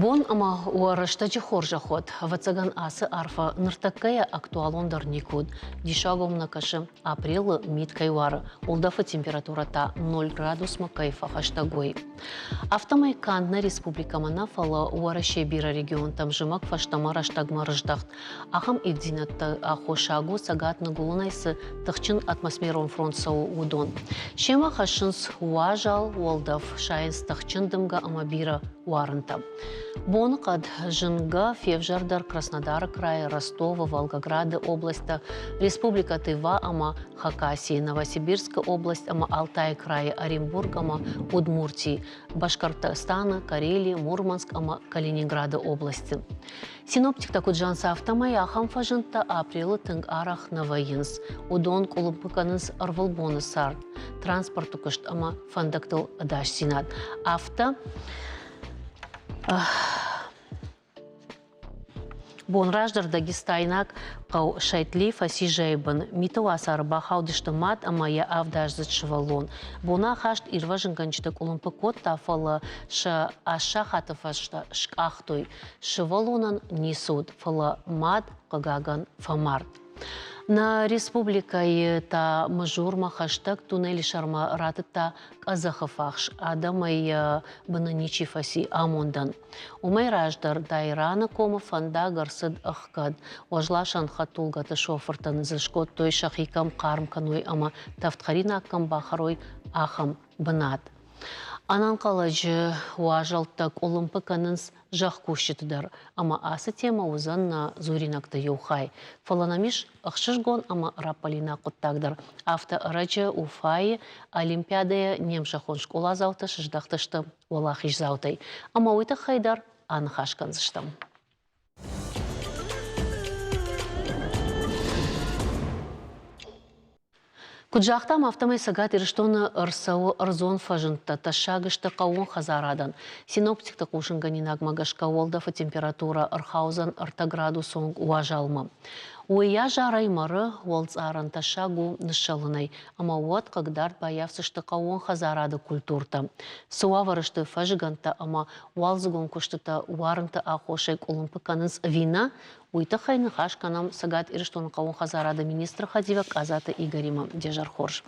Бон ӕмӕ уӕ рӕстӕджы хорзӕх уӕд! Ӕвӕццӕгӕн, ацы арфӕ ныртӕккӕйӕ актуалондӕр никуы уыд. Диссагом нӕ кӕсы, апрелы мит кӕй уары, уӕлдӕфы температурӕ та ноль градусмӕ кӕй фӕхӕстӕг, уый. Афтӕмӕй канд нӕ республикӕмӕ нӕ, фӕлӕ Уӕрӕсейы бирӕ регионтӕм зымӕг фӕстӕмӕ рӕстӕгмӕ рыздӕхт. Ахӕм ивддзинӕдты аххосаг у, цӕгат-ныгуылынӕй цы тыхджын атмосферон фронт цӕуы, уыдон. Семӕ хӕссынц уазал уӕлдӕф, сайынц тыхджын дымгӕ ӕмӕ бирӕ уарынтӕ. Боныхъӕд зынгӕ февзӕрдӕр Краснодары крайы, Ростовы, Волгограды областтӕ, Республикӕ Тыва ӕмӕ Хакасийы, Новосибирскы область ӕмӕ Алтайы крайы, Оренбург ӕмӕ Удмуртийы, Башкортостаны, Карелийы, Мурманск ӕмӕ Калининграды областы. Синоптиктӕ куыд зӕгъынц, афтӕмӕй ахӕм фӕзындтӕ апрелы тынг арӕх нӕ вӕййынц. Уыдон къуылымпы кӕнынц ӕрвылбоны цард, транспорты куыст ӕмӕ фӕндӕгтыл ӕдасдзинад. Афтӕ Бон раздӕр дагестайнаг хъӕу Шайтли фӕци зӕйы бын. Миты уацары бахаудысты мад ӕмӕ йӕ авдаздзыд сывӕллон. Бонахаст ирвӕзынгӕнджыты къуылымпы кодта, фӕлӕ сӕ аст сахаты фӕстӕ скъахтой. Сывӕллонӕн ницы уыд, фӕлӕ мад, хъыгагӕн, фӕмард. Нӕ республикӕйы та Мызурмӕ хӕстӕг туннелы сӕрмӕ ратыдта къӕдзӕхы фахс. Адӕмӕй йӕ быны ничи фӕци амондӕн. Уымӕй раздӕр Дайраны комы фӕндаг ӕрцыд ӕхгӕд. Уӕзласӕн хӕдтулгӕты шофыртӕн дзы скодтой сӕхи кӕм хъарм кӕной ӕмӕ тӕвдхӕринаг кӕм бахӕрой, ахӕм бынат. Ӕнӕнхъӕлӕджы уазӕлттӕ къуылымпы кӕнынц зӕхкусджыты дӕр, ӕмӕ ацы темӕ уыдзӕн нӕ дзуринӕгты иу хай. Фӕлӕ нӕм ис ӕхсызгон ӕмӕ раппӕлинаг хъуыддаг дӕр. Афтӕ ӕрӕджы Уфайы Олимпиадӕйӕ не мзӕххон скъоладзаутӕ сыздӕхтысты уӕлахиздзаутӕй, ӕмӕ уый тыххӕй дӕр аныхас кӕндзыстӕм. Куыд загътам, афтӕмӕй Цӕгат Ирыстоны ӕрцӕуы ӕрдзон фӕзындтӕ, тӕссаг сты хъӕууон хӕдзарадӕн. Синоптикты хъусынгӕнинагмӕ гӕсгӕ уӕлдӕфы температурӕ ӕрхаудзӕн ӕртӕ градусы онг уазалмӕ. Уый азарӕй мӕры уӕлцъарӕн тӕссаг у ныссӕлынӕй, ӕмӕ уӕд хъыгдард баййафдзысты хъӕууон хӕдзарады культуртӕ. Цы уавӕры сты фӕзыгӕндтӕ ӕмӕ уалдзыгон куыстытӕ уарынты аххосӕй къуылымпы кӕнынц ӕви нӕ, уый тыххӕй ныхас кӕнӕм Цӕгат Ирыстоны хъӕууон хӕдзарады министры хӕдивӕг Къадзаты Игоримӕ. Де зӕр хорз.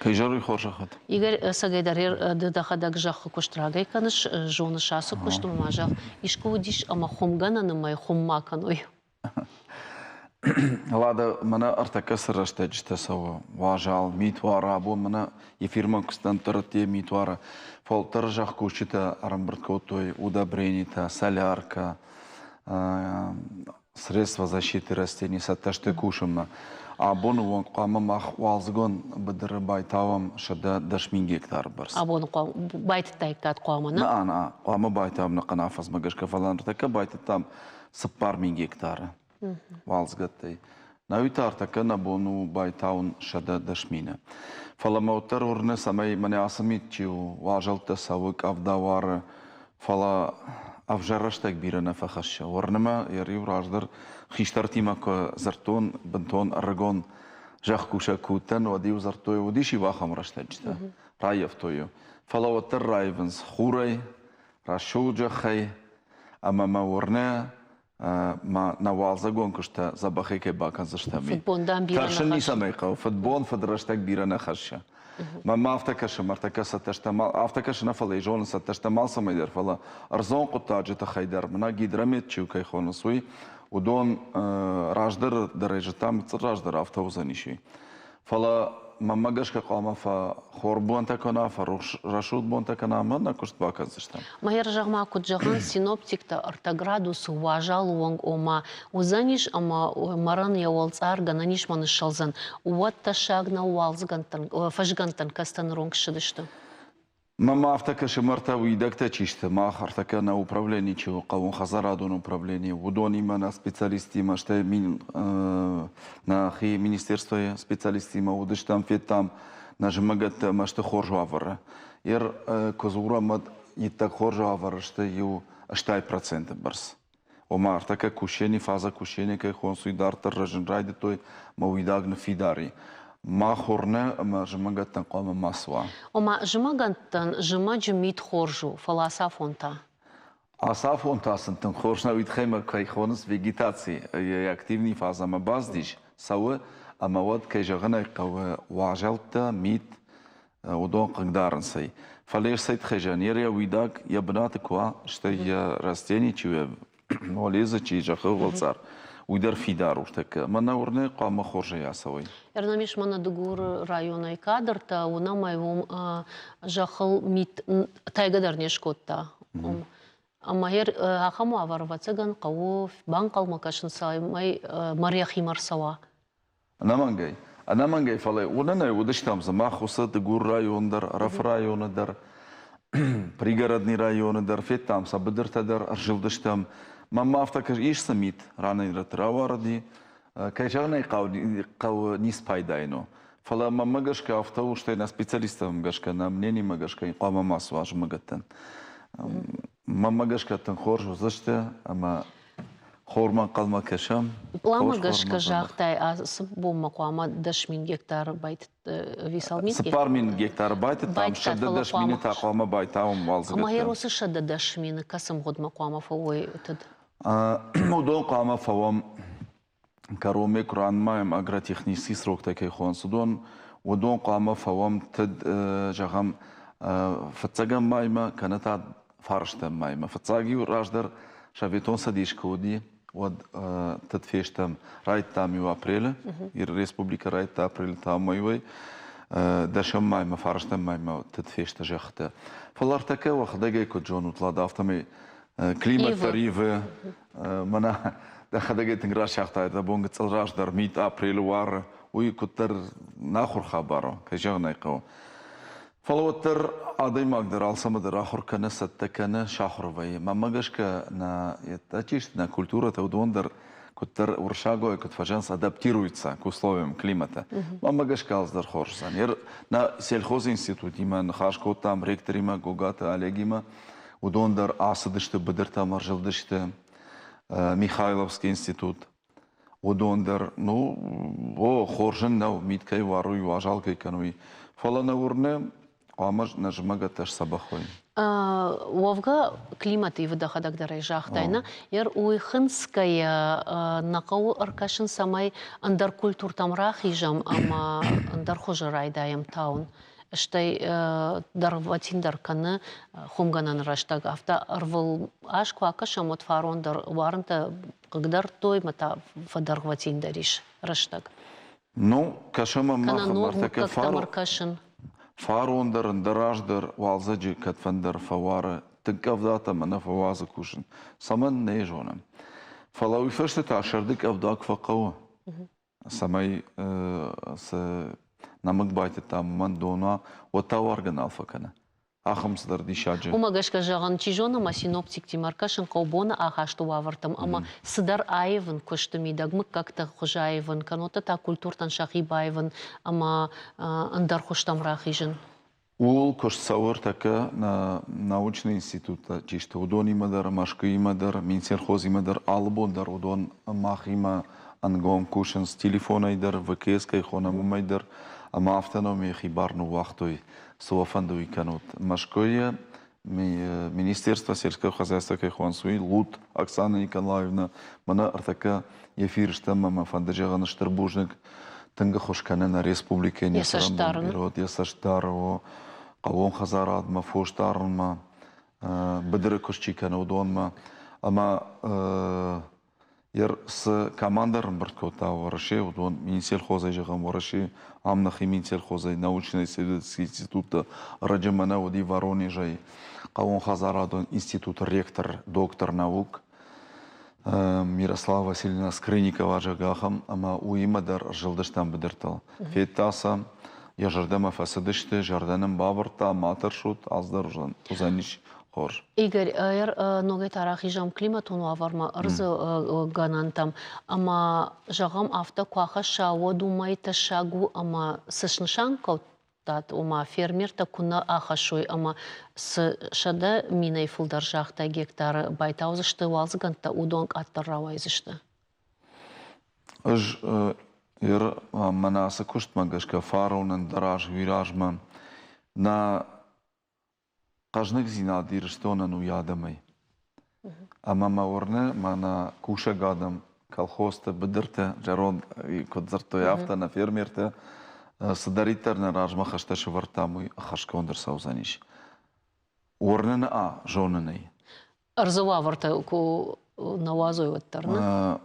Кӕй зӕрый хорзӕхӕд? Игорь, ӕцӕгӕйдӕр ды дӕхӕдӕг зӕххы куыст рагӕй кӕныс, зоныс ацы куыст, ӕмӕ ма зӕгъ, искуы уыдис ӕмӕ хуымгӕнӕны мӕй хуым ма кӕной? Лада, мӕнӕ ӕртӕккӕ цы рӕстӕджытӕ цӕуы, уазал, мит уары, абон мӕнӕ эфирмӕ куыстӕндтӕ ӕдде мит уары, фӕлтӕр зӕхкусджытӕ ӕрӕмбырд кодтой удобренитӕ, соляркӕ, средства защиты растений цӕттӕ сты кусынмӕ. Абоны онг хъуамӕ мах уалдзыгон быдыры байтауӕм 110 000 гектары бӕрц. Абоны байтыдтаиккат хъуамӕ, нӕ? Нӕ, нӕ, хъуамӕ байтауӕм нӕ хъӕн афӕдзмӕ гӕсгӕ, фӕлӕ ныртӕккӕ байтыдтам 4000 гектары уалдзгӕдтӕй. Науи та ӕртӕккӕ нӕ бон у байтауын 110 000-ы. Фӕлӕ мӕ уӕддӕр уырны, цӕмӕй мӕнӕ ацы мит чи у, уазӕлттӕ цӕуы, къӕвда уары, фӕлӕ ӕвзӕр рӕстӕг бирӕ нӕ фӕхӕссы. Уырны мӕ, йӕ риу раздӕр хистӕртимӕ куы дзырдтон, бынтон ӕрыгон зӕхкусӕг куы уыдтӕн, уӕд-иу дзырдтой, уыдис-иу ахӕм рӕстӕджытӕ, раййӕфтой-иу. Фӕлӕ уӕддӕр раивынц хурӕй, рӕсугъд зӕххӕй, ӕмӕ мӕ уырны, ма нӕ уалдзӕгон куысттӕ дзӕбӕхӕй кӕй бакӕндзыстӕм. Фыдбон дам бирӕ Тӕрсын ницӕмӕй хъӕуы. Фыдбон, фыдрӕстӕг бирӕ нӕ хӕссы. Мӕнмӕ афтӕ кӕсы, ӕртӕккӕ цӕттӕ стӕм, афтӕ кӕсы нӕ, фӕлӕ зонын, цӕттӕ стӕм алцӕмӕй дӕр, фӕлӕ ӕрдзон хъуыддаджы тыххӕй дӕр, мӕнӕ гидромет чи кӕй хонынц, уый, уыдон раздӕр дӕр ӕй зыдтам, гыццыл раздӕр афтӕ уыдзӕнис. Фӕлӕ мӕнмӕ гӕсгӕ хъуамӕ фӕхор бонтӕ кӕна, фӕрӕсугъд бонтӕ кӕна ӕмӕ нӕ куыст бакӕндзыстӕм. Мӕ зӕгъ-ма, куыд зӕгъынц синоптиктӕ, ӕртӕ градусы уазал онг, ома уыдзӕнис ӕмӕ мӕрӕн йӕ уӕлцъар гӕнӕн ис мӕ ныссӕлдзӕн, уӕд тӕссаг нӕу уалдзыгӕндтӕн, фӕзгӕндтӕн, кӕцытӕ ныронг ссыдысты. Мӕнмӕ афтӕ кӕсы, мӕртӕ уидӕгтӕ чи сты, мах ӕртӕккӕ нӕ управлени чи у, хъӕууонхӕдзарадон управлени, уыдонимӕ нӕ специалисттимӕ, стӕй нӕхи министерствойы специалисттимӕ уыдыстӕм, федтам нӕ зымӕгӕттӕ ӕмӕ сты хорз уавӕры. Ер куы дзурӕм, уӕд иттӕг хорз уавӕры сты иу 80 проценты бӕрц. Ома ӕртӕккӕ кусени, фаза кусени кӕй хонынц, уый дарддӕр рӕзын райдыдтой ӕмӕ уидаг ныффидар и. Мах уырны ӕмӕ зымӕгӕттӕн хъуамӕ ма суа. Ома зымӕгӕндтӕн зымӕджы мит хорз у, фӕлӕ цафон та? Ацафон та сын тынг хорз нӕ уый тыххӕй кӕй хонынц вегетаци, йӕ активный фазӕмӕ бацыдис, цӕуы, ӕмӕ уӕд, кӕй зӕгъын ӕй хъӕуы, уазӕлттӕ, мит, уыдон хъыгдарынц ӕй. Фӕлӕ йӕ цӕй тыххӕй зӕгъын, йӕ уидаг йӕ бынаты куы уа, стӕй йӕ растени чи уа, Олезы чи зӕххы уӕлцъар, уый дӕр фидар у тӕккӕ. Мӕнӕ уырны, хъуамӕ хорзӕй ацӕуой. Ӕрнамис мӕнӕ Дыгуры районӕй кадртӕ, уынӕм ӕй уым зӕххыл мит тайгӕ дӕр не скодта. Ӕмӕ ахӕм уавӕр, ӕвӕццӕгӕн, хъӕуы банхъӕлмӕ кӕсын, цӕмӕй мӕр йӕхимӕ ӕрцӕуа. Ӕнӕмӕнгӕй. Ӕнӕмӕнгӕй, фӕлӕ уынӕнӕй уыдыстӕм дзы мах уыцы Дыгур район дӕр, Ӕрӕфы районы дӕр, Пригородный районы дӕр, федтам сӕ быдыртӕ дӕр, ӕрзылдыстӕм. Мӕнмӕ афтӕ кӕсы, ис цы мит, ранӕй-рӕтты рауарыди. Кӕй зӕгъын ӕй хъӕуы, ницы пайда йын у. Фӕлӕ мӕнмӕ гӕсгӕ афтӕ у, стӕй нӕ специалисттӕм гӕсгӕ, нӕ мненимӕ гӕсгӕ хъуамӕ ма суа зымӕгӕттӕн. Мӕнмӕ гӕсгӕ тынг хорз уыдзысты ӕмӕ Хормӕ ӕнхъӕлмӕ кӕсӕм. Пъланмӕ гӕсгӕ загътай, ацы бонмӕ хъуамӕ 10 000 гектары ӕви цал мин? 4000 гектары байтыдтам, 110 000 та хъуамӕ байтауӕм уалдзыгӕттӕ. Ӕмӕ уыцы 110 000 кӕцы мгъуыдмӕ хъуамӕ фӕуой тыд? Уыдон хъуамӕ фӕуӕм кӕронмӕ куы ранымайӕм агротехнический сроктӕ кӕй хонынц, уыдон хъуамӕ фӕуӕм тыд, зӕгъӕм, фыццӕгӕм маймӕ, кӕнӕ та фарстӕм маймӕ. Фыццаг-иу раздӕр Советон Цӕдис куы уыди, уӕд тыд фестӕм, райдтам-иу апрелы, республикӕ райдта апрелы та ӕмӕ-иу дӕсӕм маймӕ, фарстӕм маймӕ тыд фесты зӕххытӕ. Фӕлӕ ӕртӕккӕ уӕхӕдӕгӕй куыд зонут, Лада, афтӕмӕй климат дӕр ивы, мӕнӕ дӕхӕдӕгӕй тынг расагътай, дӕ бон гыццыл раздӕр мит апрелы уары, уый куыддӕр нахуыр хабар у, кӕй зӕгъын ӕй хъӕуы. Фӕлӕ уӕддӕр адӕймаг дӕр алцӕмӕ дӕр ахуыр кӕны, цӕттӕ кӕны, сахуыр вӕййы. Мӕнмӕ гӕсгӕ нӕ йедтӕ чи сты, нӕ культурӕтӕ, уыдон дӕр куыддӕр уырыссагой куыд фӕзӕгъынц, адаптируются к условиям климата. Мӕнмӕ гӕсгӕ алцыдӕр хорз уыдзӕн. Нӕ сельхозинститутимӕ ныхас кодтам ректоримӕ Гогаты Олегимӕ. Уыдон дӕр ацыдысты быдыртӕм, ӕрзылдысты Михайловский институт. Уыдон дӕр, ну, о, хорз ын нӕу, мит кӕй уаруй, уазал кӕй кӕнуй. Фӕлӕ нӕ уырны, хъуамӕ нӕ зымӕгӕттӕ сдзӕбӕх уой. Уӕвгӕ, климат ивы дӕхӕдӕг дӕр ӕй загътай, нӕ? Ер уый хынцгӕйӕ нӕ хъӕуы ӕркӕсын, цӕмӕй ӕндӕр культуртӕм рахизӕм ӕмӕ ӕндӕр хуызы райдайӕм тауын. Стӕй дӕргъвӕтиндӕр кӕны хуымгӕнӕн рӕстӕг. Афтӕ ӕрвыл аз куы акӕсӕм, уӕд фарон дӕр уарынтӕ хъыгдардтой ӕмӕ та фӕдӕргъвӕтиндӕр ис рӕстӕг. Ну, кӕсӕм ӕмӕ Кӕнӕ ног хабӕрттӕ мыггӕгтӕм ӕркӕсын. Фарон дӕр, ӕндӕр аз дӕр уалдзӕджы кӕдфӕндӕр фӕуары, тынг къӕвдатӕ ӕмӕ нӕ фӕуадзы кусын. Цӕмӕн, нӕ зонӕм. Фӕлӕ уый фӕстӕ та сӕрды къӕвда куы фӕхъӕуы, цӕмӕй цы нӕмыг байтыдтам, уымӕн дон уа, уӕд та уаргӕ нал фӕкӕны. Ахӕм цыдӕр диссаджы. Уымӕ гӕсгӕ зӕгъын, чи зоны, ӕмӕ синоптиктимӕ ӕркӕсын хъӕуы боны ахасты уавӕртӕм ӕмӕ цыдӕр аивын куысты мидӕг, мыггӕгты хуыз аивын, кӕннод та культуртӕн сӕхи баивын ӕмӕ ӕндӕр хуызтӕм рахизын. Ууыл куыст цӕуы ӕртӕккӕ нӕ научный институттӕ чи сты, уыдонимӕ дӕр, Мӕскуыимӕ дӕр, Минсельхозимӕ дӕр, алы бон дӕр уыдон махимӕ ӕнгом кусынц телефонӕй дӕр, ВКС кӕй хонӕм, уымӕй дӕр, ӕмӕ автономийы хибар ныууагътой, цы уӕ фӕнды, уый кӕнут. Мӕскуыйы Министерство сельского хозяйства кӕй хонынц, уый Лут Оксана Николаевна, мӕнӕ ӕртӕккӕ эфир стӕм ӕмӕ фӕнды зӕгъын стыр бузныг, тынг ӕххуыс кӕны нӕ республикӕйӕн йӕ цӕст дарын. Йӕ цӕст дары хъӕууон хӕдзарадмӕ, фос дарынмӕ, быдыры куыст чи кӕны, уыдонмӕ. Ӕмӕ цы командӕ ӕрӕмбырд кодта Уӕрӕсе, уыдон Минсельхозӕй зӕгъӕм, Уӕрӕсе, ам нӕхи Минсельхозӕй научно-исследовательский институтты ӕрӕджы мӕнӕ уыди Воронежӕй хъӕууонхӕдзарадон институты ректор, доктор наук Мирослава Васильевна Скрынникова, зӕгъгӕ, ахӕм, ӕмӕ уыимӕ дӕр ӕрзылдыстӕм быдыртыл. Федта сӕ, йӕ зӕрдӕмӕ фӕцыдысты, зӕрдӕ нын бавӕрдта, ма тӕрсут, алцыдӕр уыдзӕнис хорз. Игорь, ногӕй та рахизӕм климатон уавӕрмӕ, ӕрдзы гӕнӕнтӕм ӕмӕ, зӕгъӕм, афтӕ куы ахӕсса, уӕд уымӕй тӕссаг у ӕмӕ цы снысан кодтат, ома фермертӕ куы нӕ ахӕссой ӕмӕ цы 100 000-ӕй фылдӕр загътай гектары байтаудзысты уалдзыгӕндтӕ, уыдон къаддӕр рауайдзысты? Ӕз мӕнӕ ацы куыстмӕ гӕсгӕ фарон ӕндӕр аз уый размӕ нӕ хъӕзныгдзинад Ирыстонӕн у йӕ адӕмӕй. Ӕмӕ мӕ уырны, мӕнӕ кусӕг адӕм, колхозты, быдырты, зӕронд куыд дзырдтой, афтӕ нӕ фермертӕ, цыдӕриддӕр нӕ размӕ хӕстӕ сӕвӕрдтам, уый ӕххӕстгонд ӕрцӕудзӕнис. Уырнын а зонын ӕй. Ӕрдзы уавӕртӕ куы нӕ уадзой, уӕддӕр нӕ?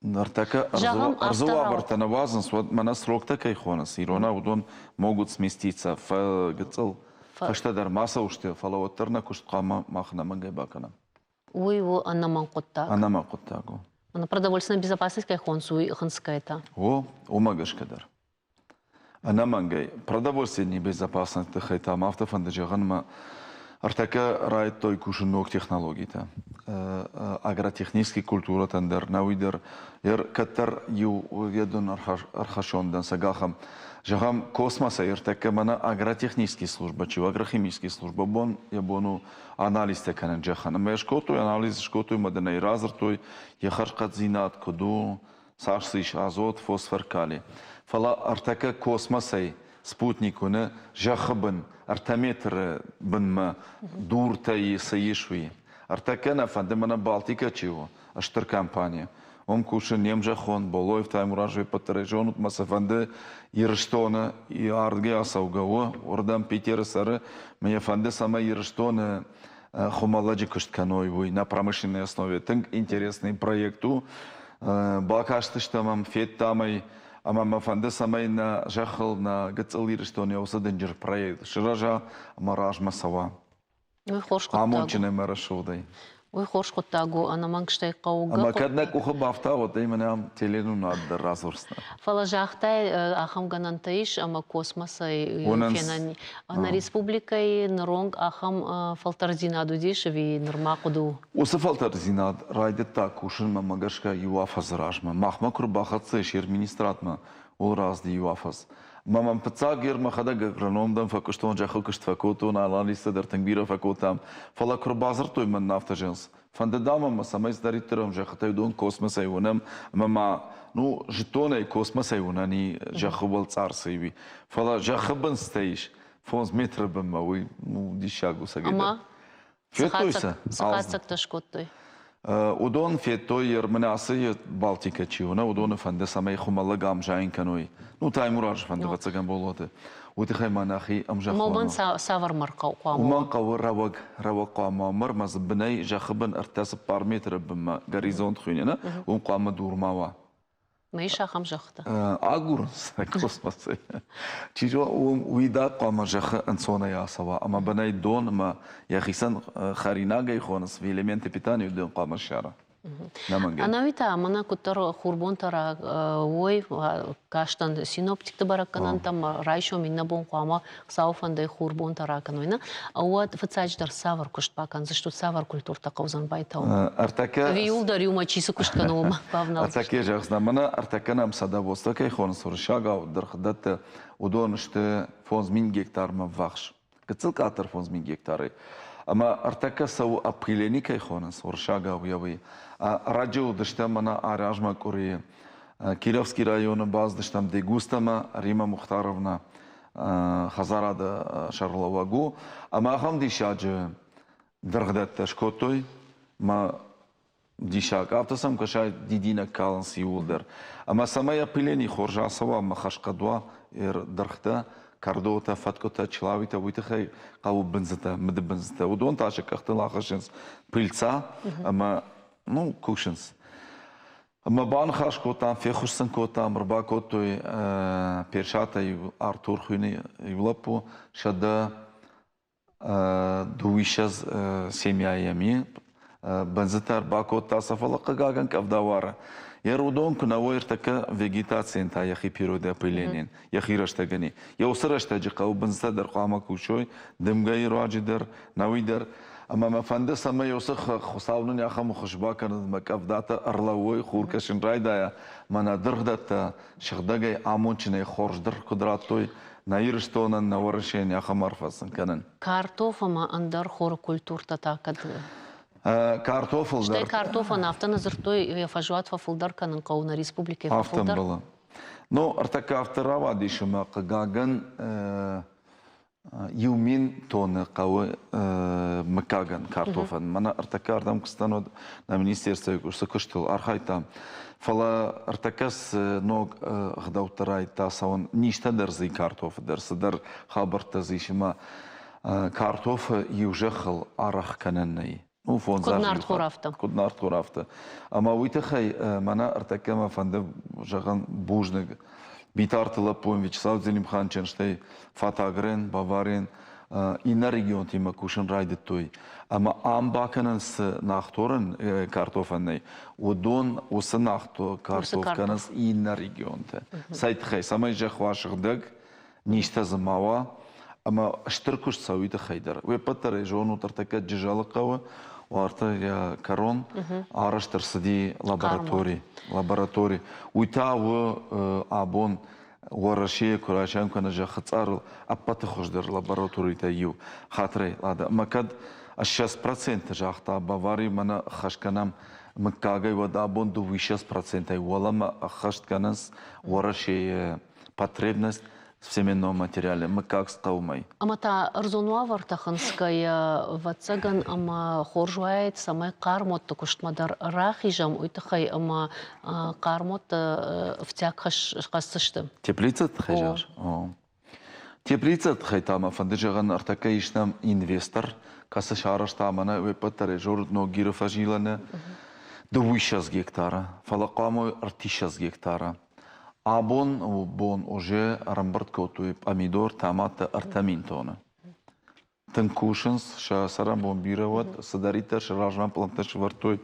Ныртӕккӕ ӕрдзы уавӕртӕ нӕ уадзынц, уӕд мӕнӕ сроктӕ кӕй хонынц, иронау уыдон могут сместиться, гыццыл фӕстӕдӕр ма цӕуысты, фӕлӕ уӕддӕр нӕ куыст хъуамӕ мах ӕнӕмӕнгӕй бакӕнӕм. Уый у ӕнӕмӕнг хъуыддаг. Ӕнӕмӕнг хъуыддаг у. Продовольственная безопасность кӕй хонынц, уый хынцгӕ та. О, уымӕ гӕсгӕ дӕр. Ӕнӕмӕнгӕй, продовольственный безопасности тыххӕй та ма афтӕ фӕнды зӕгъын, ӕмӕ ӕртӕккӕ райдыдтой кусын ног технологитӕ. Агротехнический культурӕтӕн дӕр, науи дӕр, кӕддӕр иу ведон ӕрхӕссон дӕнцӕг ахӕм. Зӕгъӕм, космосӕй ӕртӕккӕ мӕнӕ агротехнический службӕ чи у, агрохимический службӕ бон йӕ бон у анализтӕ кӕнын зӕххӕн. Ӕмӕ скодтой анализ, скодтой ӕмӕ дын ӕй радзырдтой, йӕ хӕрзхъӕддзинад куыд у, цас ис азот, фосфор, кали. Фӕлӕ ӕртӕккӕ космосӕй спутник уыны зӕххы бын ӕртӕ метры бынмӕ дуртӕй цы ис, уый. Ӕртӕккӕ нӕ фӕнды мӕнӕ Балтикӕ чи у, стыр компани. Уым кусы не мзӕххон Болоев Таймураз уеппӕт зонут мӕ цы фӕнды Ирыстоны ардгӕй ацӕугӕ у, уырдӕм Питеры цӕры, мӕ йӕ фӕнды, цӕмӕй Ирыстоны хуымӕллӕджы куыст кӕной, уый на промышленной основе. Тынг интересный проект у. Бакастыстӕм ӕм, федтам ӕй, ӕмӕ мӕ фӕнды, цӕмӕй нӕ зӕххыл, нӕ гыццыл Ирыстоны уыцы дынджыр проект сырӕза ӕмӕ размӕ цӕуа. Уый хорз хъуыддаг у. Амондджын ӕмӕ рӕсугъдӕй. Уый хорз хъуыддаг у, ӕнӕмӕнг стӕй хъӕугӕ. Ӕмӕ кӕд нӕ къухы бафта, уӕд ӕй мӕнӕ ам теленунад дӕр радзурдзынӕ. Фӕлӕ загътай, ахӕм гӕнӕнтӕ ис, ӕмӕ космосӕй фенӕн. Нӕ республикӕйы ныронг ахӕм фӕлтӕрддзинад уыдис ӕви нырма хъуыды у? Уыцы фӕлтӕрддзинад райдыдта кусынмӕ мӕ гӕсгӕ иу афӕдзы размӕ. Махмӕ куы рбахӕццӕ ис министрадмӕ, уыл рацыди иу афӕдз. Мӕ мӕм фыццаг ер мӕхӕдӕг агроном дӕн, фӕкуыстон, зӕххы куыст фӕкодтон, анализтӕ дӕр тынг бирӕ фӕкодтам. Фӕлӕ куы рбадзырдтой мӕн афтӕ зӕгъынц, фӕнды дам ӕмӕ цӕмӕй цыдӕриддӕр ӕм зӕххытӕй уыдон космосӕй уынӕм, ӕмӕ ма ну, зыдтон ӕй, космосӕй уынӕн и зӕххы уӕлцъар цы и, фӕлӕ зӕххы бын цытӕ ис, 5 метры бынмӕ, уый ну, диссаг у цӕгӕйдӕр. Ӕмӕ Федтой сӕ? Цы хатдзӕгтӕ скодтой? Уыдон федтой, Ермынацы Балтикӕ чи у, нӕ уыдоны фӕнды, цӕмӕй хуымӕллӕг ам зайын кӕной. Ну, Таймуразы фӕнды, ӕвӕццӕгӕн, Боллоты. Уый тыххӕй ма нӕхи ӕмзӕххон. Уымӕн цавӕр мӕр хъуамӕ Уымӕн хъӕуы рӕуӕг, рӕуӕг хъуамӕ мӕр, мӕ дзы бынӕй, зӕххы бын ӕртӕ-цыппар метры бынмӕ горизонт хуыйны, нӕ? Уым хъуамӕ дур ма уа. Ма ис ахӕм зӕххытӕ? Агурынц космосы. Чи зоны, уым уидаг хъуамӕ зӕххы ӕнцонӕй ацӕуа ӕмӕ бынӕй дон ӕмӕ йӕхицӕн хӕринагӕй хонынц, элементы питания уыдон хъуамӕ ссара. Ӕнӕуи та мӕнӕ куыддӕр хурбонтӕ уой, кастӕн синоптикты бӕрӕггӕнӕнтӕм, райсом иннӕ бон хъуамӕ Хуыцауы фӕндӕй хурбонтӕ ракӕной, нӕ? Уӕд фыццаджыдӕр цавӕр куыст бакӕндзыстут, цавӕр культуртӕ хъӕудзӕн байтауын? Ӕртӕккӕ Ӕви иуылдӕр иумӕ чи цы куыст кӕны, уымӕ бавналдзысты? Ӕртӕккӕ зӕгъдзынӕн, мӕнӕ ӕртӕккӕ нӕм садоводство кӕй хонынц уырыссагау дыргъдӕттӕ, уыдон сты 5000 гектармӕ ввахс. Гыццыл къаддӕр 5000 гектары. Ӕмӕ ӕртӕккӕ цӕуы апрелени кӕй хонынц уырыссагау йӕ уый. Ӕрӕджы уыдыстӕм мӕнӕ аразмӕ къуырийы Кировский районы бацыдыстӕм Дегустамӕ, Рима Мухтаровна хӕдзарады сӕргълӕууӕг у. Ӕмӕ ахӕм диссаджы дыргъдӕттӕ скодтой. Мӕ диссаг. Афтӕ сӕм кӕсай дидинӕг калынц иууылдӕр. Ӕмӕ цӕмӕй опылени хорз ацӕуа ӕмӕ хӕрзхъӕд уа дыргътӕ, кӕрдотӕ, фӕткъуытӕ, чылауитӕ, уый тыххӕй хъӕуы бындзытӕ, мыдыбындзытӕ. Уыдон та сӕ къӕхтыл ахӕссынц пыльца ӕмӕ ну, кусынц. Ӕмӕ баныхас кодтам, феххуыс сын кодтам, ӕрбакодтой Персатӕй Артур хуыйны иу лӕппу, 122 семьяйӕм бындзытӕ ӕрбакодта сӕ, фӕлӕ хъыгагӕн къӕвда уары. Йӕ уыдон куы нӕ уой ӕртӕккӕ вегетацийӕн та йӕхи период опылениен, йӕхи рӕстӕгӕн и. Йӕ уыцы рӕстӕджы хъӕуы бындзытӕ дӕр хъуамӕ кусой, дымгӕйы руаджы дӕр, науи дӕр. Ӕмӕ мӕ фӕнды, цӕмӕй уыцы Хуыцау нын ахӕм хуыз бакӕнӕд, ӕмӕ къӕвдатӕ ӕрлӕууой, хур кӕсын райдайа, мӕнӕ дыргъдӕттӕ сыгъдӕгӕй, амондджынӕй хорз дыргъ куыд радтой, нӕ Ирыстонӕн, нӕ Уӕрӕсейӕн ахӕм арфӕ сын кӕнын. Картоф ӕмӕ ӕндӕр хоры культуртӕ та кӕд Картофыл Стӕй картофӕн афтӕ нӕ дзырдтой, йӕ фӕзуат фӕфылдӕр кӕнын хъӕуы нӕ республикӕйы Афтӕ фӕфылдӕр. ӕмбӕлы. Ну, ӕртӕккӕ афтӕ рауадис, ӕмӕ хъыгагӕн 1000 тонны хъӕуы мыггагӕн картофӕн. Мӕнӕ ӕртӕккӕ ардӕм куы цыдтӕн, уӕд нӕ министерствойы уыцы куыстыл архайдтам. Фӕлӕ ӕртӕккӕ цы ног ӕгъдӕуттӕ райдыдта цӕуын, низтӕ дӕр дзы и картофы дӕр, цыдӕр хабӕрттӕ дзы ис ӕмӕ картофы иу зӕххыл арӕх кӕнӕн нӕй. Ну, фондз Куыд нартхор афтӕ. Куыд нартхор афтӕ. Ӕмӕ уый тыххӕй мӕнӕ ӕртӕккӕ мӕ фӕнды зӕгъын бузныг Битарты лӕппуйӕн Вячеслав Зелимханчӕн, стӕй Фатагрен, Баварен, иннӕ регионтимӕ кусын райдыдтой. Ӕмӕ ам бакӕнӕн цы нахторӕн картофӕн нӕй, уыдон уыцы картоф кӕнынц иннӕ регионты. Цӕй тыххӕй? Цӕмӕй зӕхх уа сыгъдӕг, низтӕ дзы ма уа, ӕмӕ стыр куыст цӕуы уый тыххӕй дӕр. Уе ппӕт дӕр ӕй зонут, ӕртӕккӕ Джызӕлы хъӕуы уартӕ йӕ кӕрон арӕзт ӕрцыди лаборатори. Лаборатори. Уый та у абон Уӕрӕсейы куы райсӕм кӕнӕ зӕххы цъарыл ӕппӕты хуыздӕр лабораторитӕй иу. Хатырӕй, Лада. Ӕмӕ кӕд 20% загъта Бавари мӕнӕ ӕххӕст кӕнӕм мыггагӕй, уӕд абон 22 процентӕй уӕлӕмӕ ӕххӕст кӕнынц Уӕрӕсейы потребность в семенном материале мыггаг хъӕумӕй. Ӕмӕ та ӕрдзон уавӕртӕ хынцгӕйӕ, ӕвӕццӕгӕн, ӕмӕ хорз уаид, цӕмӕй хъӕрмуӕтты куыстмӕ дӕр рахизӕм, уый тыххӕй ӕмӕ хъӕрмуӕтты ӕфтиаг хӕсдзысты. Теплицӕты тыххӕй зӕгъыс? Теплицӕты тыххӕй та мӕ фӕнды зӕгъын, ӕртӕккӕ ис нӕм инвестор, кӕцы сарӕзта мӕнӕ уе ппӕт дӕр зонут Ногиры фӕзилӕны 22 гектары, фӕлӕ хъуамӕ 30 гектары. Абон бон уже ӕрӕмбырд кодтой пъамидор, томаттӕ 3000 тонны. Тынг кусынц, сӕ цӕрӕнбон бирӕ уӕд, цыдӕриддӕр сӕ размӕ пълӕнттӕ сӕвӕрдтой,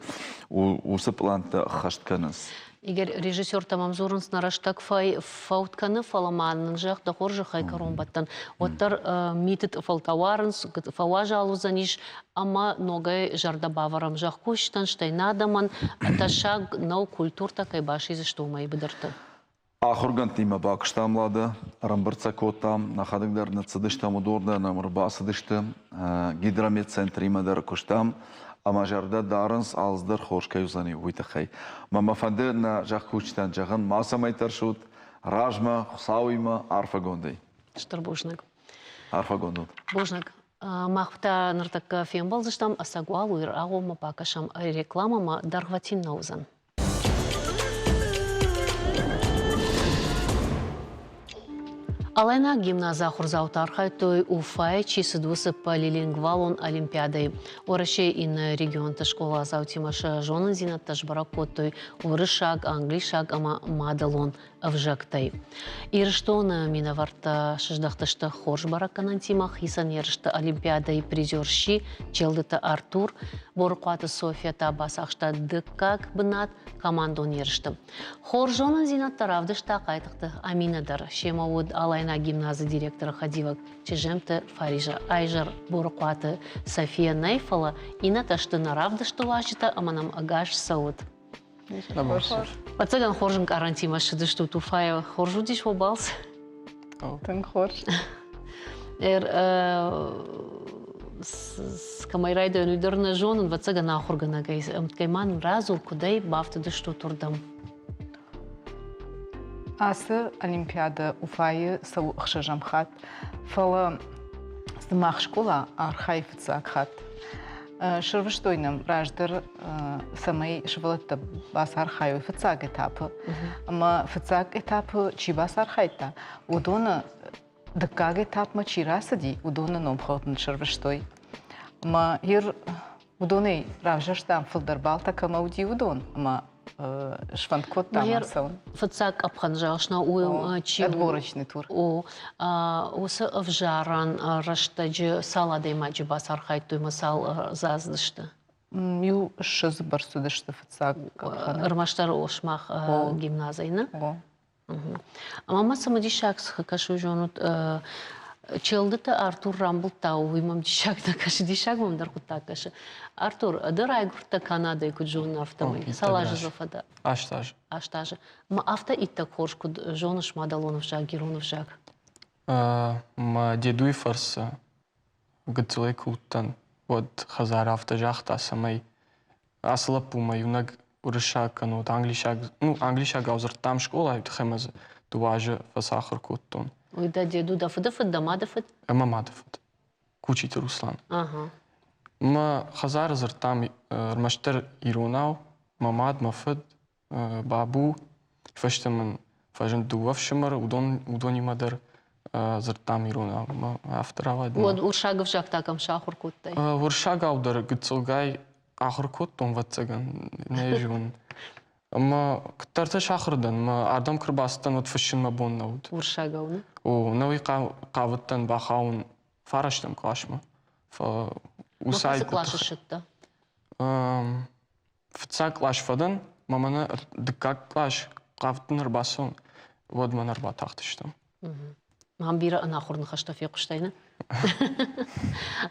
уыцы пълӕнттӕ ӕххӕст кӕнынц. Игорь, режиссертӕ мӕм дзурынц, нӕ рӕстӕг фӕуд кӕны, фӕлӕ ма нын зӕгъ дӕ хорзӕхӕй кӕронбӕттӕн. Уӕддӕр миты тъыфылтӕ уарынц, фӕуазал уыдзӕнис ӕмӕ ногӕй зӕрдӕ бавӕрӕм зӕхкусджытӕн, стӕй нӕ адӕмӕн тӕссаг нӕу культуртӕ кӕй басидзысты уымӕй быдырты. Ахуыргӕндтимӕ бакуыстам Лада, ӕрӕмбырд сӕ кодтам, нӕхӕдӕг дӕр ныццыдыстӕм уыдон нӕм ӕрбацыдысты, гидрометцентримӕ дӕр куыстам ӕмӕ зӕрдӕ дарынц, алцыдӕр хорз кӕй уыдзӕни, уый тыххӕй. Мӕ мӕ фӕнды нӕ зӕхкусджытӕн зӕгъын, мацӕмӕй тӕрсут, размӕ, Хуыцауимӕ, арфӕгондӕй. Стыр бузныг. Арфӕгонд ут. Бузныг. Мах та ныртӕккӕ фембӕлдзыстӕм, ӕцӕг уал уый агъоммӕ бакӕсӕм рекламӕмӕ, дӕргъвӕтин нӕ уыдзӕн. Алайнаг гимназы ахуырдзаутӕ архайдтой Уфайы чи цыд, уыцы полилингвалон олимпиадӕйы. Уӕрӕсейы иннӕ регионты скъоладзаутимӕ сӕ зонындзинӕдтӕ сбӕрӕг кодтой уырыссаг, англисаг ӕмӕ мадӕлон ӕвзӕгтӕй. Ирыстоны минӕвӕрттӕ сыздӕхтысты хорз бӕрӕггӕнӕнтимӕ хицӕн ерысты Олимпиадӕйы призер сси Челдыты Артур, Борыхъуаты Софья та бацахста дыккаг бынат командон ерысты. Хорз зонындзинӕдтӕ равдыста Хъайтыхъты Аминӕ дӕр. Семӕ уыд Алайнаг гимназы директоры хӕдивӕг Чыземты Фаризӕ. Айзӕр Борыхъуаты София нӕй, фӕлӕ иннӕтӕ сты нӕ равдысты уазджытӕ ӕмӕ нӕм ӕгас цӕут. Ӕцӕгӕн хорз ӕнкъарӕнтимӕ ссыдыстут Уфайӕ. Хорз уыдис уӕ балц? Тынг хорз. Кӕмӕй райдайон, уый дӕр нӕ зонын, ӕвӕццӕгӕн ахуыргӕнӕгӕй. Ӕмткӕй ма нын радзур, куыдӕй бафтыдыстут уырдӕм? Ацы олимпиадӕ Уфайы цӕуы ӕхсӕзӕм хатт, фӕлӕ сымах скъола архайы фыццаг хатт. Сӕрвыстой нӕм раздӕр, цӕмӕй сывӕллӕттӕ бацархайой фыццаг этапы. Ӕмӕ фыццаг этапы чи бацархайдта, уыдоны дыккаг этапмӕ чи рацыди, уыдоны номхыгъд нын сӕрвыстой. Ӕмӕ ир уыдонӕй равзӕрстам фылдӕр баллтӕ кӕмӕ уыди, уыдон ӕмӕ сфӕнд кодтам ацӕуын. Фыццаг къӕпхӕн зӕгъыс, уый чи Отборочный тур. О, уыцы ӕвзарӕн рӕстӕджы цал адӕймаджы бацархайдтой ӕмӕ цал задзысты? Иу 20 бӕрц уыдысты фыццаг къӕпхӕны. Ӕрмӕстдӕр сымах гимназӕй, нӕ? О. Ӕмӕ ма цымыдисаг цы кӕсы, зонут, Челдыты Артур рамбылдта, уый мӕм диссаг нӕ кӕсы, диссаг мӕм дӕр хъуыддаг кӕсы. Артур, ды райгуырдтӕ Канадӕйы, куыд зонын, афтӕмӕй. Цал азы дзы фӕдӕ? 8 азы. 8 азы. Ма афтӕ иттӕг хорз куыд зоныс мадӕлон ӕвзаг, ирон ӕвзаг? Мӕ дедуйы фӕрцы гыццылӕй куы уыдтӕн, уӕд хӕдзары афтӕ загъта, цӕмӕй ацы лӕппумӕ иунӕг уырыссаг кӕнут, англисаг, ну, англисагау дзырдтам скъолайы тыххӕй ӕмӕ дзы дыууӕ азы фӕцахуыр кодтон. Уый дӕ деду, дӕ фыды фыд, дӕ мады фыд? Ӕмӕ мады фыд. Кучиты Руслан. Ага. Мӕ хӕдзары дзырдтам ӕрмӕстдӕр иронау, мӕ мад, мӕ фыд, бабу. Фӕстӕ мын фӕзынд дыууӕ ӕфсымӕры, уыдон, уыдонимӕ дӕр дзырдтам иронау. Мӕ афтӕ рауад. Уӕд уырыссаг ӕвзаг та кӕм сахуыр кодтай? Уырыссагау дӕр гыццылгай ахуыр кодтон, ӕвӕццӕгӕн, нӕ зонын. Ӕмӕ куыддӕртӕ сахуыр дӕн, мӕ ардӕм куы рбацыдтӕн, уӕд фыссын мӕ бон нӕ уыд. Уырыссагау, нӕ? О, нӕуый хъавыдтӕн бахауын фарӕстӕм къласмӕ. Фӕлӕ уыцы къласы ссыдтӕ? Фыццаг кълас фӕдӕн, мӕ мӕнӕ дыккаг кълас хъавдтӕн ӕрбацӕуын, уӕд мӕн ӕрбатахтыстӕм. Мам бирӕ ӕнахуыр ныхӕстӕ фехъуыстай, нӕ?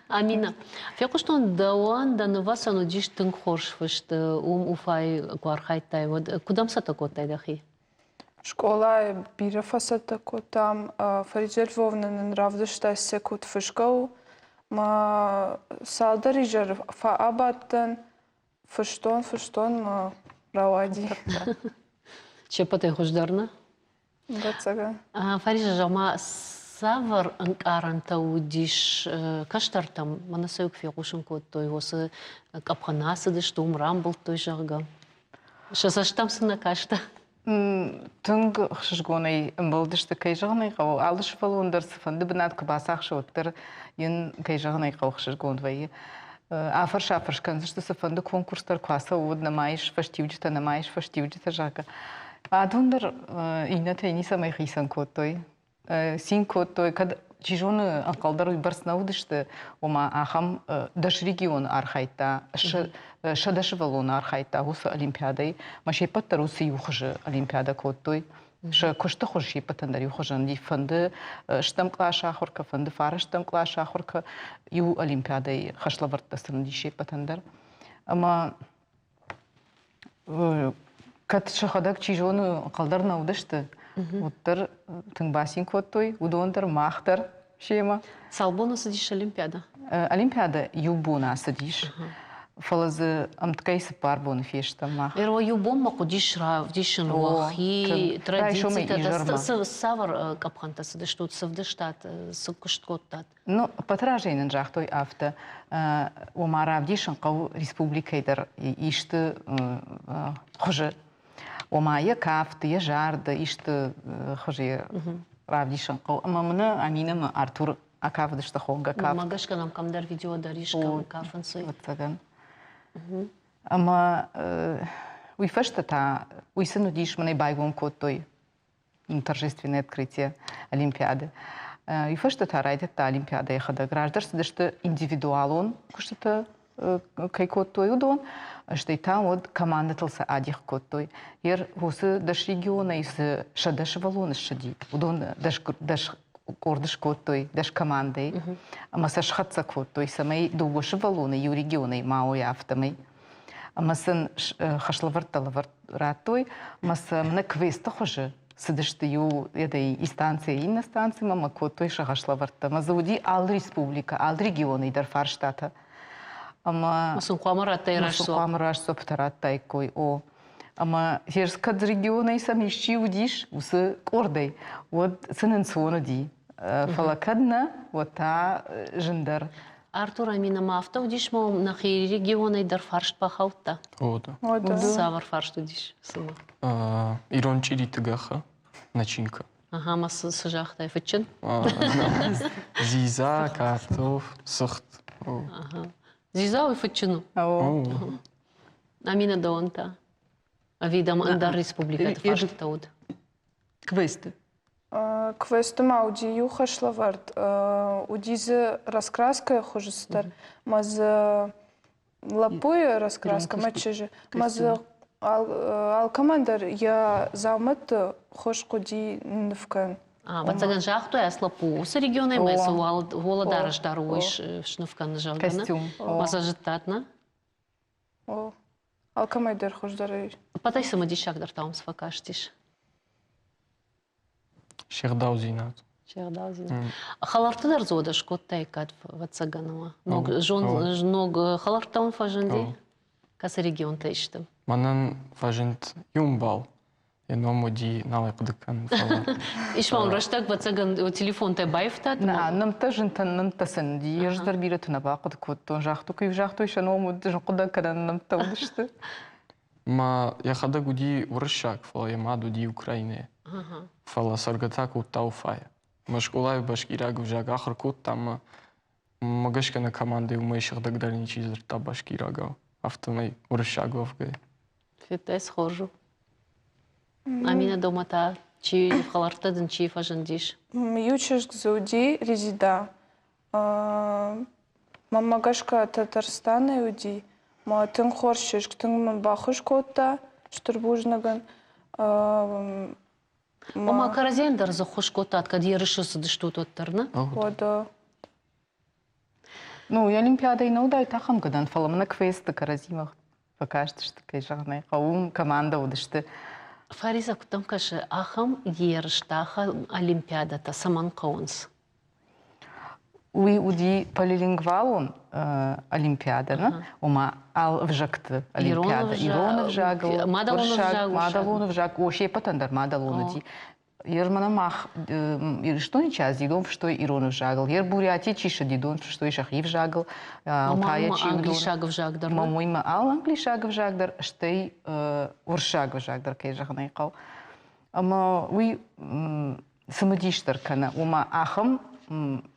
Амина, фехъуыстон дӕуӕн дӕ нывӕцӕн уыдис тынг хорз фыст, уым Уфайы куы архайдтай, уӕд куыд ӕмцӕттӕ кодтай дӕхи? Скъолайы бирӕ фӕцӕттӕ кодтам. Фаризӕ Львовна нын равдыста сӕ куыд фысгӕ у. Мӕ цалдӕр изӕры фӕабадтӕн, фыстон, фыстон, мӕ рауади. Се ппӕтӕй хуыздӕр, нӕ? Ӕвӕццӕгӕн. Фаризӕ, зӕгъ-ма, цавӕр ӕнкъарӕнтӕ уыдис кӕстӕртӕм? Мӕнӕ сӕ куы фехъусын кодтой, уыцы къӕпхӕн ацыдысты, уым рамбылдтой, зӕгъгӕ. Сӕ цӕстӕм сын нӕ кастӕ? Тынг ӕхсызгонӕй ӕмбӕлдысты, кӕй зӕгъын ӕй хъӕуы, алы сывӕллон дӕр цыфӕнды бынат куы бацахсы, уӕддӕр йын, кӕй зӕгъын ӕй хъӕуы, ӕхсызгон вӕййы. Афӕрс-афӕрс кӕндзысты, цыфӕнды конкурс дӕр куы ацӕуы, уӕд нӕма ис фӕстиуджытӕ, нӕма ис фӕстиуджытӕ, зӕгъгӕ. Адон дӕр иннӕтӕй ницӕмӕй хицӕн кодтой. Цин кодтой, кӕд чи зоны, ӕнхъӕл дӕр уыйбӕрц нӕ уыдысты, ома ахӕм 10 регионы архайдта, 100 сывӕллоны архайдта уыцы олимпиадӕйы, ӕмӕ се ппӕт дӕр уыцы иу хуызы олимпиадӕ кодтой. Сӕ куысты хуыз се ппӕтӕн дӕр иухуызӕн уыди. Фӕнды стӕм къласы ахуыр кӕ, фӕнды фарӕстӕм къласы ахуыр кӕ, иу олимпиадӕйы хӕслӕвӕрдтӕ сын уыди се ппӕтӕн дӕр. Ӕмӕ кӕд сӕхӕдӕг, чи зоны, ӕнхъӕл дӕр нӕ уыдысты, уӕддӕр тынг бацин кодтой, уыдон дӕр, мах дӕр семӕ. Цал боны цыдис Олимпиадӕ? Олимпиадӕ иу бон ацыдис, фӕлӕ дзы ӕмткӕй цыппар боны фестӕм мах. Еро иу бонмӕ хъуыдис равдисын уӕхи традицитӕ. Цавӕр къӕпхӕнтӕ цыдыстут, цы вдыстат, цы куыст кодтат? Ну, ӕппӕты разӕй нын загътой афтӕ, ома равдисын хъӕуы республикӕйы дӕр исты хуызы. Ома йӕ кафты, йӕ зарды исты хуызы равдисын хъӕуы. Ӕмӕ мын Аминӕ ӕмӕ Артур акафыдысты хонгӕ кафт. Мӕ гӕсгӕ нӕм кӕмдӕр видео дӕр ис, кӕм кафынц. Ӕвӕццӕгӕн. Ӕмӕ уый фӕстӕ та уый сын уыдис, мӕнӕй байгом кодтой торжественное открытие Олимпиады. Уый фӕстӕ та райдыдта Олимпиадӕ йӕхӕдӕг. Раздӕр цыдысты индивидуалон куыстытӕ кӕй кодтой, уыдон, стӕй та уӕд командӕтыл сӕ адих кодтой. Ер уыцы 10 регионӕй цы 100 сывӕллоны ссыди, уыдон 10 къорды скодтой, 10 командӕйы, ӕмӕ сӕ схӕццӕ кодтой, цӕмӕй дыууӕ сывӕллоны иу регионӕй ма уой, афтӕмӕй. Ӕмӕ сын хӕслӕвӕрдтӕ лӕвӕрд радтой, ӕмӕ сӕм нӕ квесты хуызы цыдысты иу этой станцийӕ иннӕ станцимӕ ӕмӕ кодтой сагъӕслӕвӕрдтӕ. Ӕмӕ дзы уыди алы республикӕ, алы регионӕй дӕр фарстатӕ. Ӕмӕ сын хъуамӕ радтай раст хъуамӕ раст дзуаппытӕ радтаиккой, о. Ӕмӕ кӕд регионӕй сӕм исчи уыдис уыцы къордӕй, уӕд сын ӕнцон уыди. Фӕлӕ кӕд нӕ, уӕд та зындӕр. Артур Амина ма афтӕ уыдис, ма нӕхи регионӕй дӕр фарст бахаудта? О, да. Цавӕр фарст уыдис, цымӕ? Ирон чъириты гӕхы начинка. Ага, ма цы, цы загътай, фыдджын? Дзидза, картоф, цыхт. Ага. Дзидза уый фыдджын у? Амина, дӕуӕн та? Ӕви дӕм ӕндӕр республикӕты фарстытӕ уыд? Квесты. Квесты ма уыди иу хӕслӕвӕрд, уыди дзы раскраскӕйы хуызы цыдӕр, ӕмӕ дзы лӕппуйы раскраскӕ мӕ чызджы, ӕмӕ дзы алкӕмӕн дӕр йӕ дзаумӕтты хуыз хъуыди ныв кӕнын. Ӕвӕццӕгӕн загътой, ацы лӕппу уыцы регионӕй ӕмӕ цы уӕлӕдарӕс дӕр уый сныв кӕны, зӕгъгӕ, нӕ? Ӕмӕ сӕ зыдтат, нӕ? О, алкӕмӕй дӕр хуыздӕрӕй. Ӕппӕтӕй цымыдисагдӕр та уым цы фӕкастис? Се гъдаудзинад. Се гъдаудзинад. Хӕлӕртты дӕр дзы уӕдӕ скодтаиккат, ӕвӕццӕгӕн, ӕмӕ ног, ног хӕлӕрттӕ уын фӕзынди? Кӕцы регионтӕй сты? Мӕнӕн фӕзынд иу ӕмбал. Йӕ ном уыди, нал ӕй хъуыды кӕнын, фӕлӕ. Ис ма рӕстӕг, ӕвӕццӕгӕн, телефонтӕ баивтат? Нӕ, нӕмттӕ зынтӕн нӕмттӕ сын уыди. Ӕз дӕр бирӕты нӕ бахъуыды кодтон. Загътой, куы-иу загътой, сӕ ном уыд, зынхъуыдӕг кӕнӕн нӕмттӕ уыдысты. Мӕ йӕхӕдӕг уыди уырыссаг, фӕлӕ йӕ мад уыди Украинӕйӕ. Фӕлӕ цӕргӕ та кодта Уфайы. Мӕ скъолайы башкираг ӕвзаг ахуыр кодтам ӕмӕ Уымӕ гӕсгӕ нӕ командӕйы уымӕй сыгъдӕгдӕр ничи дзырдта башкирагау, афтӕмӕй уырыссаг уӕвгӕйӕ. Федтай, цы хорз у. Амина дома та чи хӕлӕрттӕ дын чи фӕзындис? Иу чызг дзы уыди, Резида. Мӕнмӕ гӕсгӕ Татарстанӕй уыди. Мӕ тынг хорз чызг, тынг мын баххуыс кодта, стыр бузныг ын. Ома кӕрӕдзийӕн дӕр дзы ххуыс кодтат, кӕд ерысы цыдыстут, уӕддӕр, нӕ? Уӕдӕ. Ну, Олимпиадӕйы нӕ уыдаид ахӕм гӕнӕн, фӕлӕ мӕнӕ квесты кӕрӕдзимӕ фӕкастысты, кӕй зӕгъын ӕй хъӕуы, уым командӕ уыдысты. Фаризӕ, куыд дӕм кӕсы, ахӕм ерыстӕ, ахӕм олимпиадӕтӕ цӕмӕн хъӕуынц? Уый уыди полилингвалон олимпиадӕ, нӕ? Ома алы ӕвзӕгты олимпиадӕ. Ирон ӕвзагыл, уырыссаг, мадӕлон ӕвзаг, о, се ппӕтӕн дӕр мадӕлон уыди. Ер мӕнӕ мах Ирыстони чи азидон фыстой ирон ӕвзагыл, ер Бурятийы чи сыдидон фыстой сӕхи ӕвзагыл, Алтайӕ чи англисаг ӕвзаг дӕр. Мамоймӕ алы англисаг ӕвзаг дӕр, стӕй уырыссаг ӕвзаг дӕр, кӕй зӕгъын ӕй хъӕуы. Ӕмӕ уый цымыдисдӕр кӕны, ома ахӕм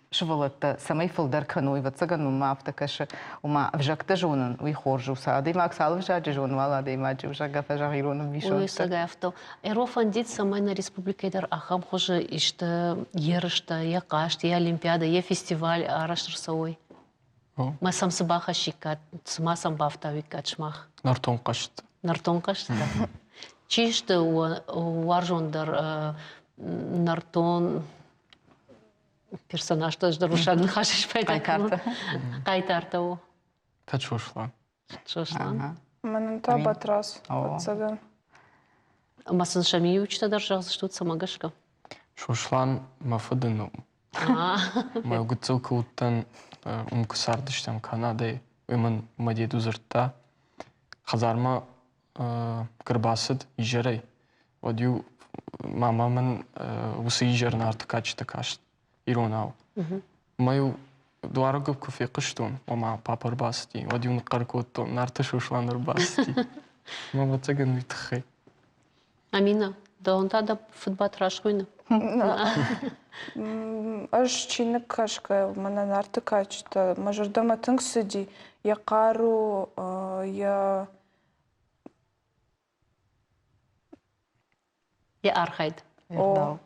сывӕллӕттӕ цӕмӕй фылдӕр кӕной, ӕвӕццӕгӕн мӕнмӕ афтӕ кӕсы, ома ӕвзӕгтӕ зонын, уый хорз у. Цы адӕймаг цал ӕвзаджы зоны, уал адӕймаджы ӕвзагӕ фӕзӕгъы ирон ӕмбисонд. Уый цӕгӕй афтӕ. Эро фӕндид, цӕмӕй нӕ республикӕйы дӕр ахӕм хуызы исты ерыстӕ, йӕ хъазт, йӕ олимпиадӕ, йӕ фестиваль арӕзт ӕрцӕуой. Мӕ сӕм цы бахӕссиккат, цы ма сӕм бафтауиккат сымах? Нӕртон хъазт. Нӕртон хъӕзтытӕ. Чи сты уарзондӕр нӕртон персонажтӕ, ӕз дӕр уырыссаг ныхасы спайда кӕнон. Хъайтартӕ у. Кӕд Сослан. Сослан. Мӕнӕн та Батраз, ӕвӕццӕгӕн. Ӕмӕ сын сӕ миниуджытӕ дӕр зӕгъдзыстут цӕмӕ гӕсгӕ? Сослан мӕ фыды ном. Мӕ гыццыл куы уыдтӕн, уым куы цардыстӕм Канадӕйы, уый мын мӕ деду дзырдта, хӕдзармӕ куы ӕрбацыд изӕрӕй, уӕд-иу мама мын уыцы изӕр Нарты кадджыты каст иронау. Мӕ-иу дуары гуыпп куы фехъуыстон, ома папа ӕрбацыди, уӕд-иу ныхъхъӕр кодтон, Нарты Сослан ӕрбацыди. Мӕ ӕвӕццӕгӕн уый тыххӕй. Амина, дӕуӕн та дӕ фыд Батраз хуыйны? Ӕз чиныг кӕсгӕ, мӕнӕ Нарты кадджытӕ мӕ зӕрдӕмӕ тынг цыди. Йӕ хъару, йӕ Йӕ архайд. О.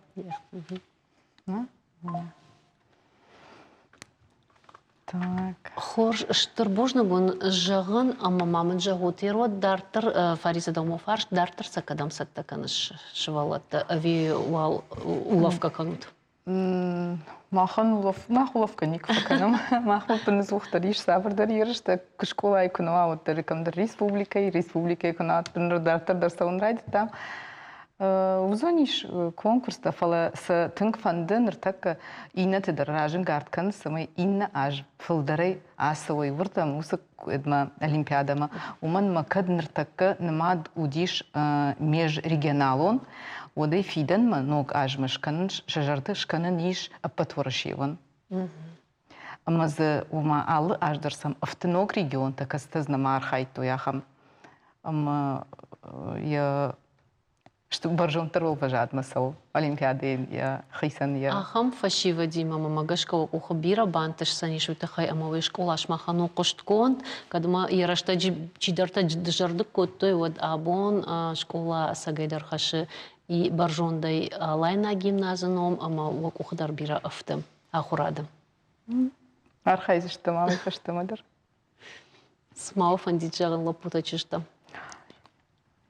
Так. Хорз, стыр бузныг уын зӕгъын ӕмӕ ма мын зӕгъут, йе дарддӕр Фаризӕ дӕумӕ фарст, дарддӕр сӕ кӕдӕм цӕттӕ кӕныс сывӕллӕтты ӕви уал улӕфгӕ кӕнут? Махӕн мах улӕфгӕ никуы фӕкӕнӕм. Мах ӕппынӕдзухдӕр ис цавӕрдӕр ерыстӕ, куы скъолайы куы нӕ уа, уӕддӕр кӕмдӕр республикӕйы, республикӕйы куы нӕ уа, ныр дарддӕр дӕр цӕуын райдыдтам. Уыдзон ис конкурстӕ, фӕлӕ сӕ тынг фӕнды ныртӕккӕ иннӕты дӕр разӕнгард кӕнын, цӕмӕй иннӕ аз фылдӕрӕй ацӕуой уырдӕм, уыцы олимпиадӕмӕ. Уымӕн ӕмӕ кӕд ныртӕккӕ нымад уыдис межрегионалон, уӕд ӕй фидӕнмӕ ног азмӕ скӕнын, сӕ зӕрды скӕнын ис ӕппӕтуӕрӕсеон. Ӕмӕ дзы уымӕ алы аз дӕр сӕм ӕфты ног регионтӕ, кӕцытӕ дзы нӕма архайдтой ахӕм. Ӕмӕ йӕ бӕрзонддӕр уӕлвӕзадмӕ цӕуы Олимпиадӕйӕн йӕ хицӕн йӕ. Ахӕм фӕсивӕдимӕ мӕ гӕсгӕ уӕ къухы бирӕ бантысдзӕнис уый тыххӕй, ӕмӕ уе скъола сымахӕн у хъуыстгонд. Кӕд ма йӕ рӕстӕджы чидӕртӕ дызӕрдыг кодтой, уӕд абон скъола ӕцӕгӕйдӕр хӕссы бӕрзондӕй Алайнаг гимназы ном ӕмӕ уӕ къухы дӕр бирӕ ӕфты ахуырады. Архайдзыстӕм алы фӕстӕмӕ дӕр. Цы ма уӕ фӕндид зӕгъын лӕппутӕ, чызджытӕ?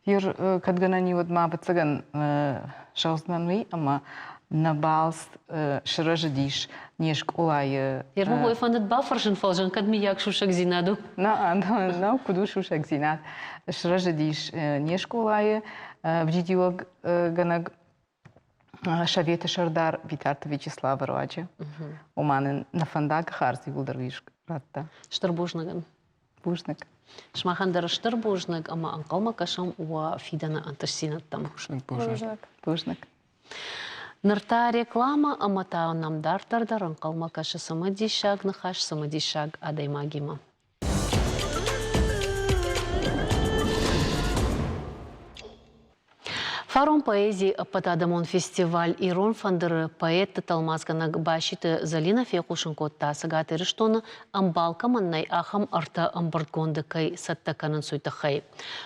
Ер кӕд гӕнӕн и, уӕд ма ӕвӕццӕгӕн зӕгъдзынӕн уый, ӕмӕ нӕ балц сырӕзыдис не скъолайы. Ермӕ уой фӕндыд бафӕрсын, фӕлӕ кӕд миййаг сусӕгдзинад у? Нӕ, нӕ, куыд у сусӕгдзинад. Сырӕзыдис не скъолайы видеогӕнӕг Советы сӕрдар Битарты Вячеславы руаджы. Ома нын нӕ фӕндаг хардз иууылдӕр уый радта. Стыр бузныг ын. Бузныг. Сымахӕн дӕр стыр бузныг ӕмӕ ӕнхъӕлмӕ кӕсӕм уӕ фидӕны ӕнтыстдзинӕдтӕм. Бузныг. Бузныг. Ныр та реклама ӕмӕ та нӕм дарддӕр дӕр ӕнхъӕлмӕ кӕсы цымыдисаг ныхас цымыдисаг адӕймагимӕ. Фарон поэзийы ӕппӕтадӕмон фестиваль «Ирон фӕндыр»-ы поэтты тӕлмацгӕнӕг Баситы Зӕлинӕ фехъусын кодта, Цӕгат Ирыстоны ӕмбал кӕмӕн нӕй, ахӕм ӕртӕ ӕмбырдгонды кӕй цӕттӕ кӕнынц, уый тыххӕй.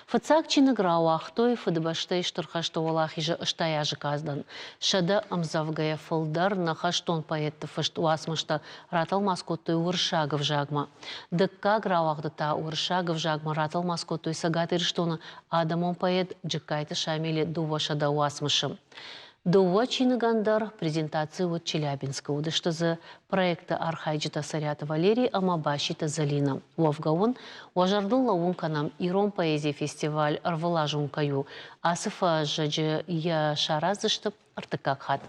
Фыццаг чиныг рауагътой Фыдыбӕстӕйы Стыр хӕсты уӕлахизы 80 азы кадӕн. 100 ӕмдзӕвгӕйӕ фылдӕр нӕ хӕстон поэтты фыст уацмыстӕ ратӕлмац кодтой уырыссаг ӕвзагмӕ. Дыккаг рауагъды та уырыссаг ӕвзагмӕ ратӕлмац кодтой Цӕгат Ирыстоны адӕмон поэт Джыккайты Шамилы 200 уацмысы. Дыууӕ чиныгӕн дӕр презентаци уыд Челябинскы. Уыдысты дзы проекты архайджытӕ Цӕриаты Валерий ӕмӕ Баситы Зӕлинӕ. Уӕвгӕ уын уӕ зӕрдыл лӕууын кӕнӕм, ирон поэзийы фестиваль ӕрвылазон кӕй у. Ацы фӕззӕджы йӕ сараздзысты ӕртыккаг хатт.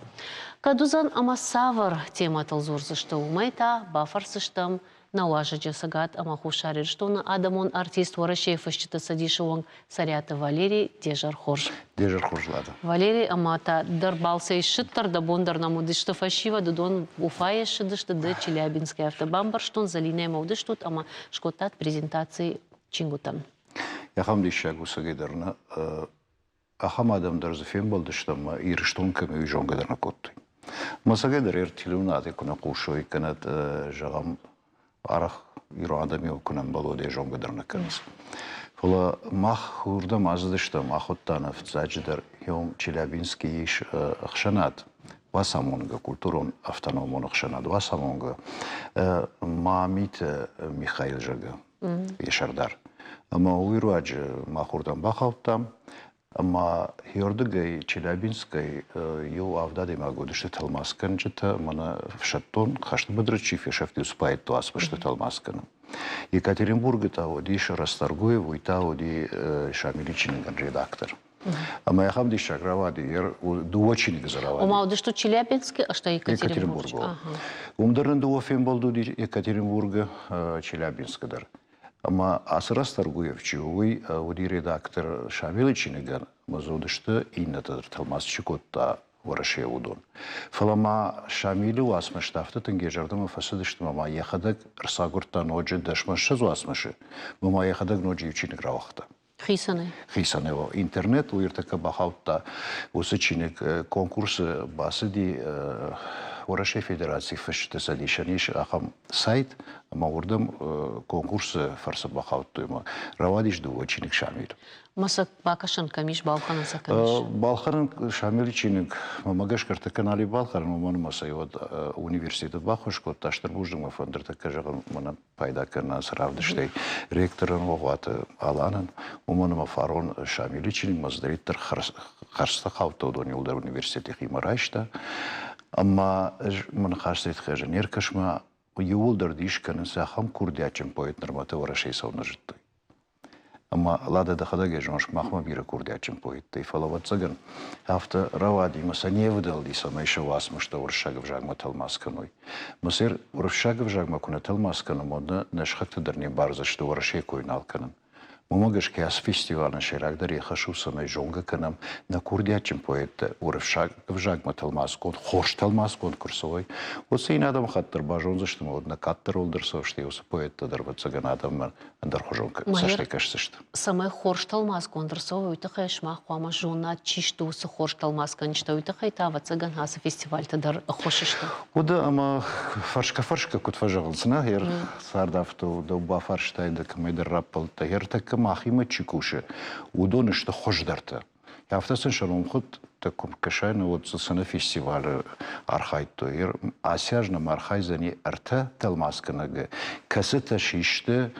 Кӕд уыдзӕн ӕмӕ цавӕр темӕтыл дзурдзысты, уымӕй та бафӕрсдзыстӕм нӕ уазӕджы Цӕгат ӕмӕ Хуссар Ирыстоны адӕмон артист Уӕрӕсейы фысджыты цӕдисы уӕнг Цӕриаты Валерий. Де зӕр хорз. Де зӕр хорз, Лада. Валерий, ӕмӕ та дӕр балцӕй ссыддӕр, дӕ бон дӕр нӕм уыдысты фӕсивӕд, уыдон Уфайӕ ссыдысты, ды Челябинскӕй афтӕ бамбӕрстон, Зӕлинӕимӕ уыдыстут ӕмӕ скодтат презентаци чингуытӕн. Ахӕм диссаг у цӕгӕйдӕр нӕ Ахӕм адӕм дӕр дзы фембӕлдыстӕм ӕмӕ Ирыстон кӕм уый зонгӕ дӕр нӕ кодтой. Мӕ цӕгӕйдӕр ӕртилунати куы нӕ хъусой, кӕнӕ, зӕгъӕм, арӕх ирон адӕмимӕ куы нӕ ӕмбӕлой, йӕ зонгӕ дӕр нӕ кӕнынц. Фӕлӕ мах уырдӕм ацыдыстӕм, ахуыдта нӕ фыццаджыдӕр Иом Челябинскийы ис ӕхсӕнад, Уацамонгӕ, культурон автономон ӕхсӕнад Уацамонгӕ, Мамиты Михаил, зӕгъгӕ, йӕ сӕрдар. Ӕмӕ уый руаджы мах уырдӕм бахаудтам. Ӕмӕ хиордыгӕй Челябинскӕй иу авд адӕймаг уыдысты тӕлмацгӕнджытӕ, мӕнӕ ӕфсӕддон хӕсты быдыры чи фесӕфти, уыцы поэтты уацмысты тӕлмац кӕнын. Екатеринбургы та уыдис Расторгуев, уый та уыди Шамилы чиныгӕн редактор. Ӕмӕ ахӕм диссаг рауади, дыууӕ чиныгы дзы рауади. Ома уыдысты Челябинскы, стӕй Екатеринбурджы. Уым дӕр нын дыууӕ фембӕлд уыди Екатеринбургы, Челябинскы дӕр. Ӕмӕ ацы Расторгуев чи у, уый уыди редактор Шамилы чиныгӕн, ӕмӕ дзы уыдысты иннӕтӕ дӕр тӕлмац чи кодта Уӕрӕсейы уыдон. Фӕлӕ ма Шамилы уацмыстӕ афтӕ тынг йӕ зӕрдӕмӕ фӕцыдысты, ӕмӕ ма йӕхӕдӕг ӕрцагуырдта ноджы 10-20 уацмысы, ӕмӕ ма йӕхӕдӕг ноджы иу чиныг рауагъта. Хицӕнӕй? Хицӕнӕй. Интернет уый ӕртӕккӕ бахаудта уыцы чиныг конкурсы бацыди Уӕрӕсейы Федерацийы Фысджыты цӕдисӕн ис ахӕм сайт, ӕмӕ уырдӕм конкурсы фӕрцы бахаудтой ӕмӕ рауадис дыууӕ чиныг Шамил. Ма сӕ бакӕсӕн кӕм ис, балхӕнӕн сӕ кӕм ис? Балхӕнӕн Шамилы чиныг мӕ гӕсгӕ ӕртӕккӕ нал и балхӕнӕн, уымӕн ӕмӕ сӕ уӕд университеты баххуыс кодта, стыр бузныг мӕ фӕнды ӕртӕккӕ зӕгъын мӕнӕн пайда кӕнын ацы равдыстӕй ректорӕн Огъуаты Аланӕн, уымӕн ӕмӕ фарон Шамилы чиныгмӕ цыдӕриддӕр хӕрзтӕ хаудта, уыдон иуылдӕр университеты химӕ райста. Ӕмӕ ӕз мӕ ныхас цӕй не ркӕсмӕ, иууылдӕр дис кӕнынц, ахӕм курдиатджын поэт нырмӕты Уӕрӕсейы цӕуылнӕ зыдтой. Ӕмӕ Лада дӕхӕдӕг ӕй зоныс, махмӕ бирӕ курдиатджын поэттӕй, фӕлӕ, ӕвӕццӕгӕн, афтӕ рауади ӕмӕ сӕ не вдӕлди, цӕмӕй сӕ уацмыстӕ уырыссаг ӕвзагмӕ тӕлмац кӕной. Мысыр уырыссаг ӕвзагмӕ куы нӕ тӕлмац кӕнӕм, уӕд нӕ нӕ сыхӕгтӕ дӕр не мбардзысты, Уӕрӕсейы кой нал кӕнын. Уымӕ гӕсгӕ ацы фестивалӕн сӕйрагдӕр йӕ хӕс у, цӕмӕй зонгӕ кӕнӕм нӕ курдиатджын поэттӕ уырыссаг ӕвзагмӕ тӕлмацгонд, хорз тӕлмацгонд куы рцӕуой, уӕд сӕ иннӕ адӕмыхатт дӕр базондзысты ӕмӕ уӕд нӕ кӕддӕрыл дӕр цӕудзысты уыцы поэттӕ дӕр, ӕвӕццӕгӕн, адӕммӕ ӕндӕрхуызон цӕстӕй кӕсдзысты. Цӕмӕй хорз тӕлмацгонд ӕрцӕуой, уый тыххӕй сымах хъуамӕ зонат, чи сты уыцы хорз тӕлмацгӕнджытӕ, уый тыххӕй та, ӕвӕццӕгӕн, ацы фестивальтӕ дӕр ӕххуыс сты. Уыды ӕмӕ фӕрсгӕ-фӕрсгӕ куыд фӕзӕгъынц, нӕ, цард афтӕ у, дӕу бафарстай, ды кӕмӕйдӕр раппӕлдтӕ. Ӕртӕккӕ махимӕ чи кусы, уыдон сты хуыздӕртӕ. Афтӕ сын сӕ номхуыдтӕ куы кӕсай, уӕд дзы цыны фестивалы архайдтой. Ацы аз нӕм архайдзӕни ӕртӕ тӕлмацгӕнӕгы, кӕцытӕ систы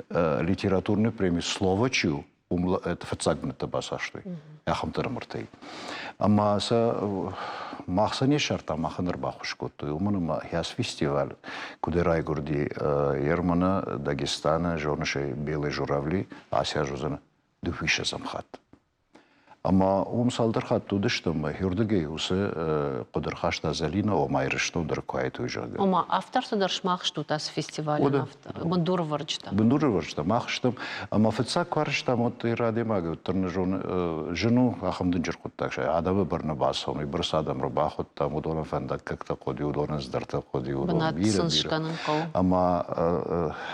литературный преми «Слово» чи у, уым фыццаг бынӕттӕ бацахстой ахӕмтӕ ӕмыртӕй. Ӕмӕ сӕ мах сӕ не ссардтам, махӕн ӕрбаххуыс кодтой, уымӕн ӕмӕ хӕс фестиваль куыд райгуырди Ерманы, Дагестаны, зоныс ӕй, Белые журавли, ацы аз уыдзӕн дыууиссӕдзӕм хатт. Ӕмӕ уым цалдӕр хатты уыдыстӕм, ӕмӕ уырдыгӕй уыцы хъуыды рхаста Зӕлинӕ, ома Ирыстон дӕр куы айтой, зӕгъгӕ. Ома автортӕ дӕр сымах стут ацы фестивалӕн бындурӕвӕрджытӕ? Бындурӕвӕрджытӕ мах стӕм. Ӕмӕ фыццаг куы арӕзтам, уӕд адӕймаг уӕддӕр нӕ зоны, зын у ахӕм дынджыр хъуыддаг. Адӕмы бӕрны бацӕуын, уый бӕрц адӕм ӕрбахуыдтам, уыдонӕн фӕндаггӕгтӕ хъуыди, уыдонӕн цыдӕртӕ хъуыди, уыдон бирӕ, бирӕ. Ӕмӕ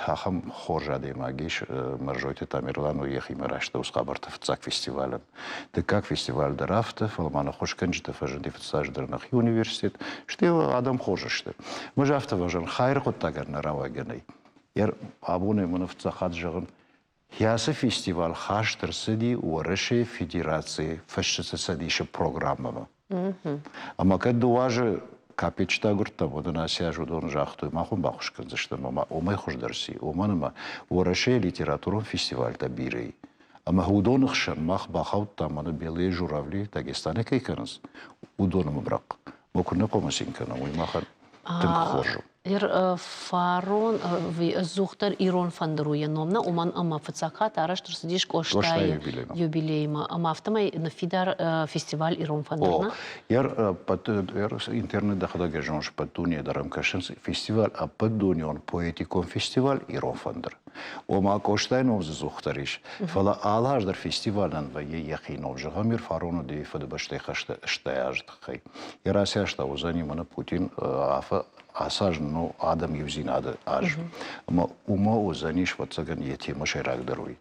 ахӕм хорз адӕймаг ис, Мӕрзойты Тамерлан у йӕхимӕ райста уыцы хабӕрттӕ фыццаг фестивалӕн. Дыккаг фестиваль дӕр афтӕ, фӕлӕ ма ныххуысгӕнджытӕ фӕзынди фыццаджыдӕр нӕхи университет, стӕй адӕм хорз сты. Мӕз афтӕ вӕзӕн, хайыры хъуыддагӕн нӕ рауайгӕ нӕй. Абонӕй мын фыццаг хатт зӕгъын, ацы фестиваль хаст ӕрцыди Уӕрӕсейы Федерацийы Фысджыты Цӕдисы программӕмӕ. Ӕмӕ кӕд дыууӕ азы капеччытӕ агуырдтам, уӕд ын ацы аз уыдон загътой, мах уын баххуыс кӕндзыстӕм ӕмӕ уымӕй хуыздӕр ци, уымӕн ӕмӕ Уӕрӕсейы литературон фестивальтӕ бирӕ и. Ӕмӕ уыдоны хсӕн мах бахаудтам, мӕнӕ Белые журавли Дагестаны кӕй кӕнынц, уыдоны мбрахъ. Мӕ куы нӕ хъуамӕ цин кӕнӕм, уый махӕн тынг хорз у. Фарон ӕдзухдӕр ирон фӕндыр у йӕ ном, нӕ уымӕн ӕмӕ фыццаг хатт арӕзт ӕрцыдис Къостайы юбилеймӕ, ӕмӕ афтӕмӕй ныффидар фестиваль Ирон фӕндыр. О, интернет дӕхӕдӕг зоныс, ӕппӕт дуне дӕр ӕм кӕсынц фестиваль, ӕппӕтдунеон поэтикон фестиваль Ирон фӕндыр. Ома Къостайы ном дзы дзухдӕр ис, фӕлӕ алы аз дӕр фестивалӕн вӕййы йӕхи ном. Зӕгъӕм, Ирфарон уыди Фыдыбӕстӕйы хӕсты 80 азы тыххӕй. Йӕ рацӕста уыдзӕни мӕнӕ Путин ацы аз ну адӕм иудзинады аз. Ӕмӕ уымӕ уыдзӕнис, ӕвӕццӕгӕн, йӕ темӕ сӕйрагдӕр уый.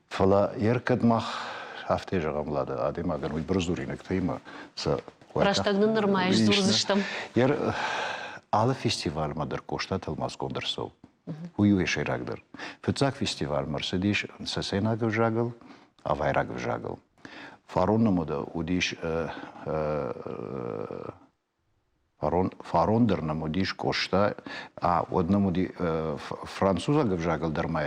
Фӕлӕ йӕ кӕд мах афтӕ зӕгъӕм, Лада, адӕймагӕн уый бырдзуринӕгтӕимӕ сӕ Рӕстӕг нын нырма сдзурдзыстӕм. Алы фестивальмӕ дӕр Къоста тӕлмацгонд ӕрцӕуы. Уый у йӕ сӕйрагдӕр. Фыццаг фестивальмӕ ӕрцыдис цӕцӕйнаг ӕвзагыл, авайраг ӕвзагыл. Фарон нӕм уыдис фарон, фарон дӕр нӕм уыдис Къоста, а уӕд нӕм уыди французаг ӕвзагыл дӕр ма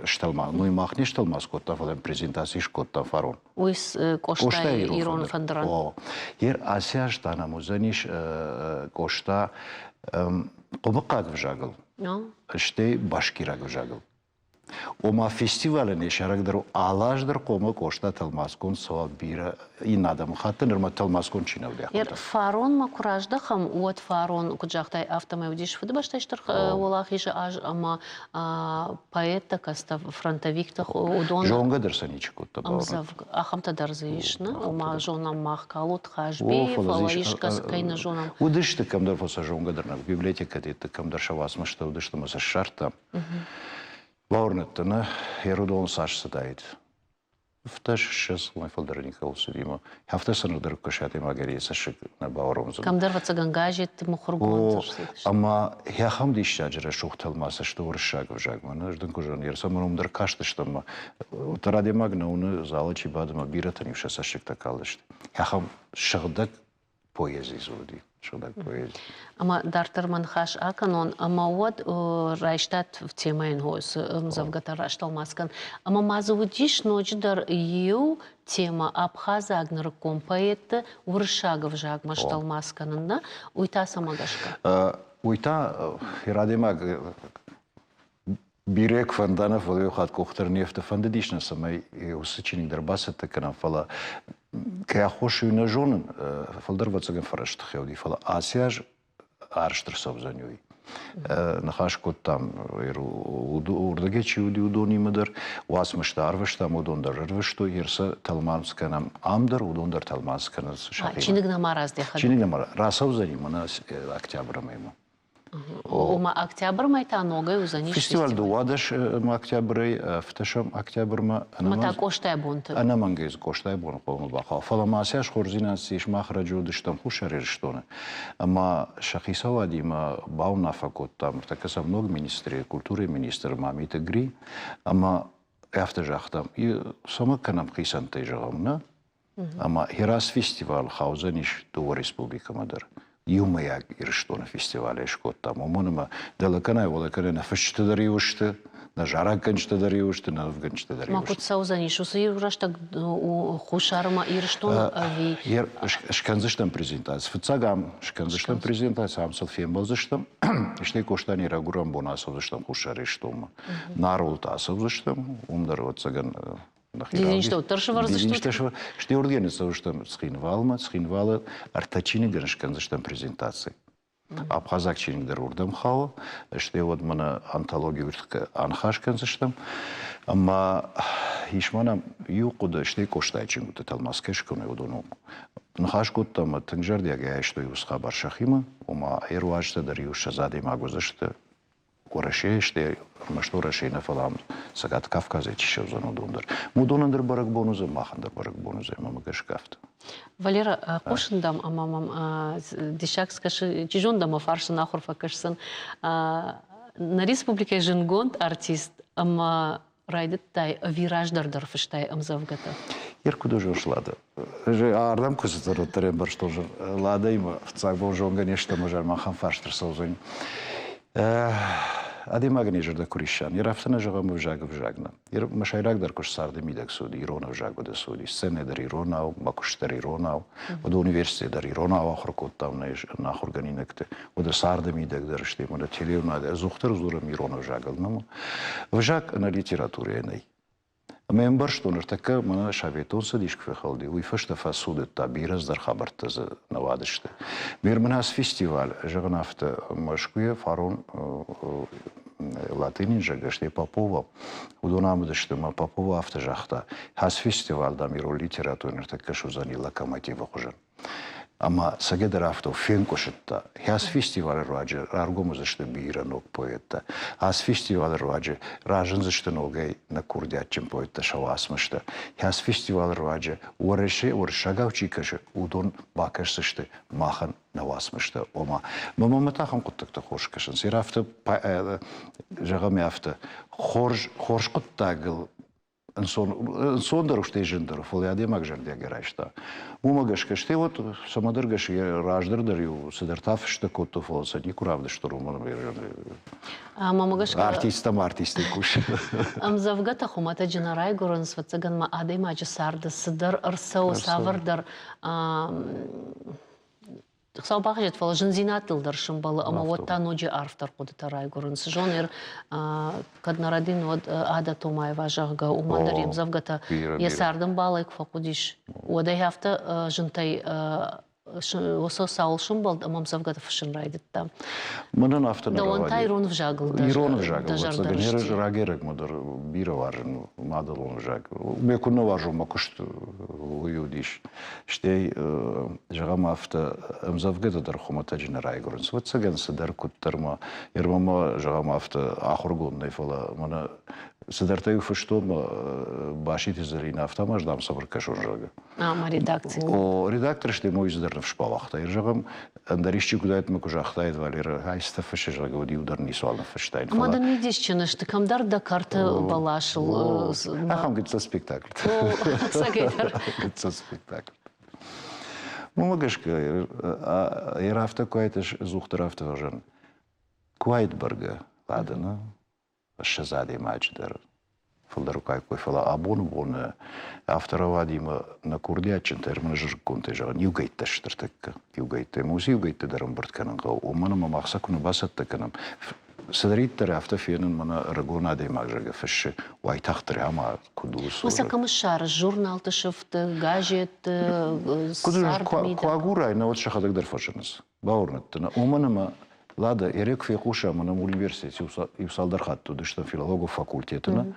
стӕлмац, ну и мах не стӕлмац кодта, фӕлӕ презентаци скодта фарон. Уый Къостайы ирон фӕндырӕн. О, ер ацы аз та нӕм уыдзӕнис Къоста хъуымыхъхъаг ӕвзагыл, стӕй башкираг ӕвзагыл. Ома фестивалӕн йӕ сӕйрагдӕр у алы аз дӕр хъуамӕ Къоста тӕлмацгонд цӕуа бирӕ иннӕ адӕмыхатты нырмӕ тӕлмацгонд чи нӕ уыди. Фаронмӕ куы раздӕхӕм, уӕд фарон, куыд загътай, афтӕмӕй уыдис Фыдыбӕстӕйы Стыр Уӕлахизы аз ӕмӕ поэттӕ, кӕцытӕ фронтовиктӕ, уыдон... Зонгӕ дӕр сӕ ничи кодта. Ахӕмтӕ дӕр дзы ис, нӕ? Ома зонӕм мах Калот Хазби, фӕлӕ искӕцы кӕй нӕ зонӕм. Уыдысты кӕмдӕр, фӕлӕ сӕ зонгӕ дӕр нӕ. Библиотекӕты кӕмдӕр сӕ уацмыстӕ уыдысты ӕмӕ сӕ ссардтам. Бауырныдта нӕ, Ерыдон цас цыдаид. Афтӕ ссӕдз уымӕй фылдӕр никӕуыл цыди ӕмӕ афтӕ сӕ ныр дӕр куы кӕсат ӕмӕ йӕ цӕссыг нӕ бауромдзӕн. Кӕмдӕр ӕвӕццӕгӕн газетты мыхуыргонд ӕрцыдысты. Ӕмӕ ахӕм диссаджы рӕсугъд тӕлмац сты уырыссаг ӕвзагмӕ. Ӕз дын куы зӕгъын, ӕрцӕмӕн уым дӕр кастыстӕм ӕмӕ уӕддӕр адӕймаг нӕ уыны, залы чи бады ӕмӕ бирӕтӕн-иу сӕ цӕссыгтӕ калдысты. Ахӕм сыгъдӕг поэзи дзурди, сыгъдӕг поэзи. Ӕмӕ дарддӕр мӕ ныхас акӕнон, ӕмӕ уӕд райстат темӕйӕн цы ӕмдзӕвгӕтӕ растӕлмац кӕн. Ӕмӕ ма дзы уыдис ноджыдӕр иу темӕ абхазаг нырыккон поэтты уырыссаг ӕвзагмӕ стӕлмац кӕнын, нӕ? Уый та цӕмӕ гӕсгӕ? Уый та адӕймаг Бирӕ куы фӕнда нӕ, фӕлӕ иу хатт къух дӕр не фты. Фӕндыдис нӕ, цӕмӕй уыцы чиныг дӕр бацӕттӕ кӕнӕм, фӕлӕ кӕй аххос уый нӕ зонын, фылдӕр ӕвӕццӕгӕн фӕрӕзты хъӕуди, фӕлӕ ацы аз арӕзт ӕрцӕудзӕни уый. Ныхас кодтам, уырдыгӕй чи уыди, уыдонимӕ дӕр, уацмыстӕ арвыстам, уыдон дӕр ӕрвыстой, сӕ тӕлмац кӕнӕм ам дӕр, уыдон дӕр тӕлмац кӕнынц сӕхимӕ. Чиныг нӕма раздӕхӕд? Чиныг нӕма рацӕудзӕни мӕнӕ октябры мӕймӕ. Ома октябрмӕ та ногӕй уыдзӕнис фестиваль 12 октябрӕй ӕфтӕсӕм октябрмӕ. Ӕмӕ та Къостайы бонты. Ӕнӕмӕнгӕй дзы Къостайы боны хъуамӕ бахауа. Фӕлӕ ма сӕ хорздзинад ис, мах раджы уыдыстӕм Хуссар Ирыстоны ӕмӕ сӕ хицауадимӕ бауынаффӕ кодтам, ныртӕккӕ сӕм ног министры, культурӕйы министр Мамиты Гри, ӕмӕ афтӕ загътам, цӕмӕ кӕнӕм хицӕнтӕй зӕгъӕм, нӕ? Ӕмӕ Херас фестиваль хаудзӕнис дыууӕ республикӕмӕ дӕр. Иумӕйаг Ирыстоны фестивалӕй скодтам, уымӕн ӕмӕ дӕлӕ кӕнӕ уӕлӕ кӕнӕ нӕ фысджытӕ дӕр иу сты, нӕ зарӕггӕнджытӕ дӕр иу сты, нӕ нывгӕнджытӕ дӕр иу сты. Ма куыд цӕудзӕнис уыцы иу рӕстӕг Хуссармӕ Ирыстоны ӕви? Скӕндзыстӕм презентаци. Фыццаг ам скӕндзыстӕм презентаци, ам сыл фембӕлдзыстӕм, стӕй Къостайы райгуырӕн бон ацӕудзыстӕм Хуссар Ирыстонмӕ. Нарылты ацӕудзыстӕм, уым дӕр, ӕвӕццӕгӕн, Дидинджытӕ уӕддӕр сӕвӕрдзыстут? Стӕй уырдыгӕй ныццӕудзыстӕм Цхинвалмӕ. Цхинвалы ӕртӕ чиныгӕн скӕндзыстӕм презентаци. Абхазаг чиныг дӕр уырдӕм хауы, стӕй уӕд мӕнӕ антологийы аныхас кӕндзыстӕм. Ӕмӕ ис мӕнӕ иу хъуыды, стӕй Къостайы чингуыты тӕлмац кӕй скӕной, уыдон ныхас кодтам ӕмӕ тынг зӕрдиагӕй айстой уыцы хабар сӕхимӕ, ома ӕруазтӕ дӕр иу 20 адӕймаг уыдзысты, Уӕрӕсейы, стӕй ӕрмӕст Уӕрӕсейы нӕ, фӕлӕ ам Цӕгат Кавказӕй чи ссӕудзӕн, уыдон дӕр. Уыдонӕн дӕр бӕрӕгбон уыдзӕн, махӕн дӕр бӕрӕгбон уыдзӕн, мӕ гӕсгӕ афтӕ. Валера, хъусын дӕм ӕмӕ мӕм диссаг скӕсы, чи зоны дӕм мӕ фарсын ахуыр фӕкӕсдзӕн. Нӕ республикӕйы зындгонд артист ӕмӕ райдыдтай ӕви раздӕр дӕр фыстай ӕмдзӕвгӕтӕ? Ир куыд узош Лада? Ардӕм куы цыдтӕн, уӕддӕр ӕмбӕрстон, Ладӕимӕ фыццаг бон зонгӕ не стӕм, ӕз махӕн фарст ӕрцӕудзӕн. Адӕймагӕн йӕ зӕрдӕ куы рисса, йе афтӕ нӕ зӕгъӕм ӕвзаг ӕвзаг нӕ. Мӕ сӕйрагдӕр куыст царды мидӕг цы уыди, ирон ӕвзаг уыд, цы уыди, сценӕ дӕр иронау, мӕ куыст дӕр иронау, уыд университет дӕр иронау ахуыр кодтам нӕ ахуыргӕнинӕгты, уыд царды мидӕг дӕр, стӕй мӕнӕ телеуынады ӕдзухдӕр дзурӕм ирон ӕвзагыл. Ӕвзаг ӕнӕ литературӕйӕ нӕй. Ӕмӕ ӕмбӕрстон, ныртӕккӕ мӕнӕ Советон Цӕдис куы фехӕлди, уый фӕстӕ фӕцудыдта, бирӕ цыдӕр хабӕрттӕ дзы нӕ уадысты. Мирмынас фестиваль, зӕгъын афтӕ, Мӕскуыйы фарон Латынин, зӕгъгӕ, стӕй Попова, уыдон ам уыдысты, ӕмӕ Попова афтӕ загъта, ацы фестиваль, дам, ирон литературӕ ныртӕккӕ суыдзӕни локомотивы хуызӕн. Ӕмӕ цӕгӕдӕр афтӕ фенкъуысыдта. Ацы фестивалы руаджы раргом уыдзысты бирӕ ног поэттӕ. Ацы фестивалы руаджы разындзысты ногӕй нӕ курдиатджын поэттӕ сӕ уацмыстӕ. Ацы фестивалы руаджы Уӕрӕсе уырыссагау чи кӕсы, уыдон бакӕсдзысты махӕн нӕ уацмыстӕ. Ома, мӕ та ахӕм хъуыддӕгтӕ хорз кӕсынц. Ир афтӕ, зӕгъӕм, афтӕ, хорз, хорз хъуыддагыл ӕнцондӕр у, стӕй зындӕр у, фӕлӕ адӕймаг зӕрдиагӕй райста. Уымӕ гӕсгӕ, стӕй вот цӕмӕдӕр гӕсгӕ раздӕр дӕр-иу цыдӕртӕ фыстӕ кодтой, фӕлӕ сӕ никуы равдыстой, уымӕн ӕмӕ гӕсгӕ артисттӕм артисттӕй кусы. Ӕмдзӕвгӕтӕ хуымӕтӕджы нӕ райгуырынц, ӕвӕццӕгӕн ма адӕймаджы царды цыдӕр ӕрцӕуы, цавӕрдӕр Хуыцау бахизӕд, фӕлӕ зындзинӕдтыл дӕр сӕмбӕлы ӕмӕ уӕд та ноджы арфдӕр хъуыдытӕ райгуырынц. Зонер, кӕд нӕ рӕдин, уӕд Ада Томаева, зӕгъгӕ, уымӕн дӕр йе мдзӕвгӕтӕ йӕ цардӕмбалӕй куы фӕхъуыдис, уӕд ӕй афтӕ зынтӕй уыцы цауыл сӕмбӕлд ӕмӕ ӕмдзӕвгӕтӕ фыссын райдыдта. Мӕнӕн афтӕ нӕ Дӕуӕн та ирон ӕвзагыл ирон ӕвзагыл рагӕй-рӕгмӕ дӕр бирӕ уарзын мадӕлон ӕвзаг. Ме куы нӕ уарзон мӕ куыст, уый уыдис. Стӕй, зӕгъӕм, афтӕ ӕмдзӕвгӕтӕ дӕр хуымӕтӕджы нӕ райгуырынц. Ӕвӕццӕгӕн, цыдӕр куыддӕр ма, ӕрмӕ, зӕгъӕм, афтӕ ахуыргонд нӕй, фӕлӕ мӕнӕ цыдӕртӕ-иу фыстон Баситы Зӕринӕ, афтӕ ма, дам, цӕмӕ ркӕсон, зӕгъгӕ. Ӕмӕ редакци. О, редактор стӕй мой цыдӕр ныфс бауагъта. Зӕгъӕм, ӕндӕр исчи куы уыдаид ӕмӕ куы загътаид, Валерӕ, ай цытӕ фыссы, зӕгъгӕ, уӕд иу дӕр ницуал ныффыстаид. Ӕмӕ дын мидисджын сты, кӕмдӕр дӕ кӕрты бӕласыл. Ахӕм гыццыл спектакль. Ӕцӕгӕйдӕр. Гыццыл спектакль. Уымӕ гӕсгӕ, йӕ афтӕ куы уаид, ӕдзухдӕр афтӕ зӕгъын, куы уаид бӕргӕ, ладӕны, 20 адӕймаджы дӕр фылдӕр куы фӕлӕ абоны боны афтӕ рауадимӕ нӕ курдиатджынтӕ ӕрмӕст зырггонтӕй зӕгъын иугӕйттӕ стыр тӕккӕ иугӕйттӕ ӕмӕ уыцы иугӕйттӕ дӕр ӕмбырд кӕнын хъӕуы, уымӕн ӕмӕ мах сӕ куы нӕ бацӕттӕ кӕнӕм, цыдӕриддӕр афтӕ фенын мӕнӕ ӕрыгон адӕймаг зӕгъгӕ фыссы, уайтагъддӕр ӕмӕ куыд у. Уыцы кӕм ссарыс журналты сыфты, газетты, царды Куы агурай, науӕд сӕхӕдӕг дӕр фӕзынынц. Бауырныдтӕн, уымӕн ӕмӕ Лада, Эрек фехъуса, мӕнӕ университеты иу цалдӕр хатты уыдыстӕм филологон факультеты, нӕ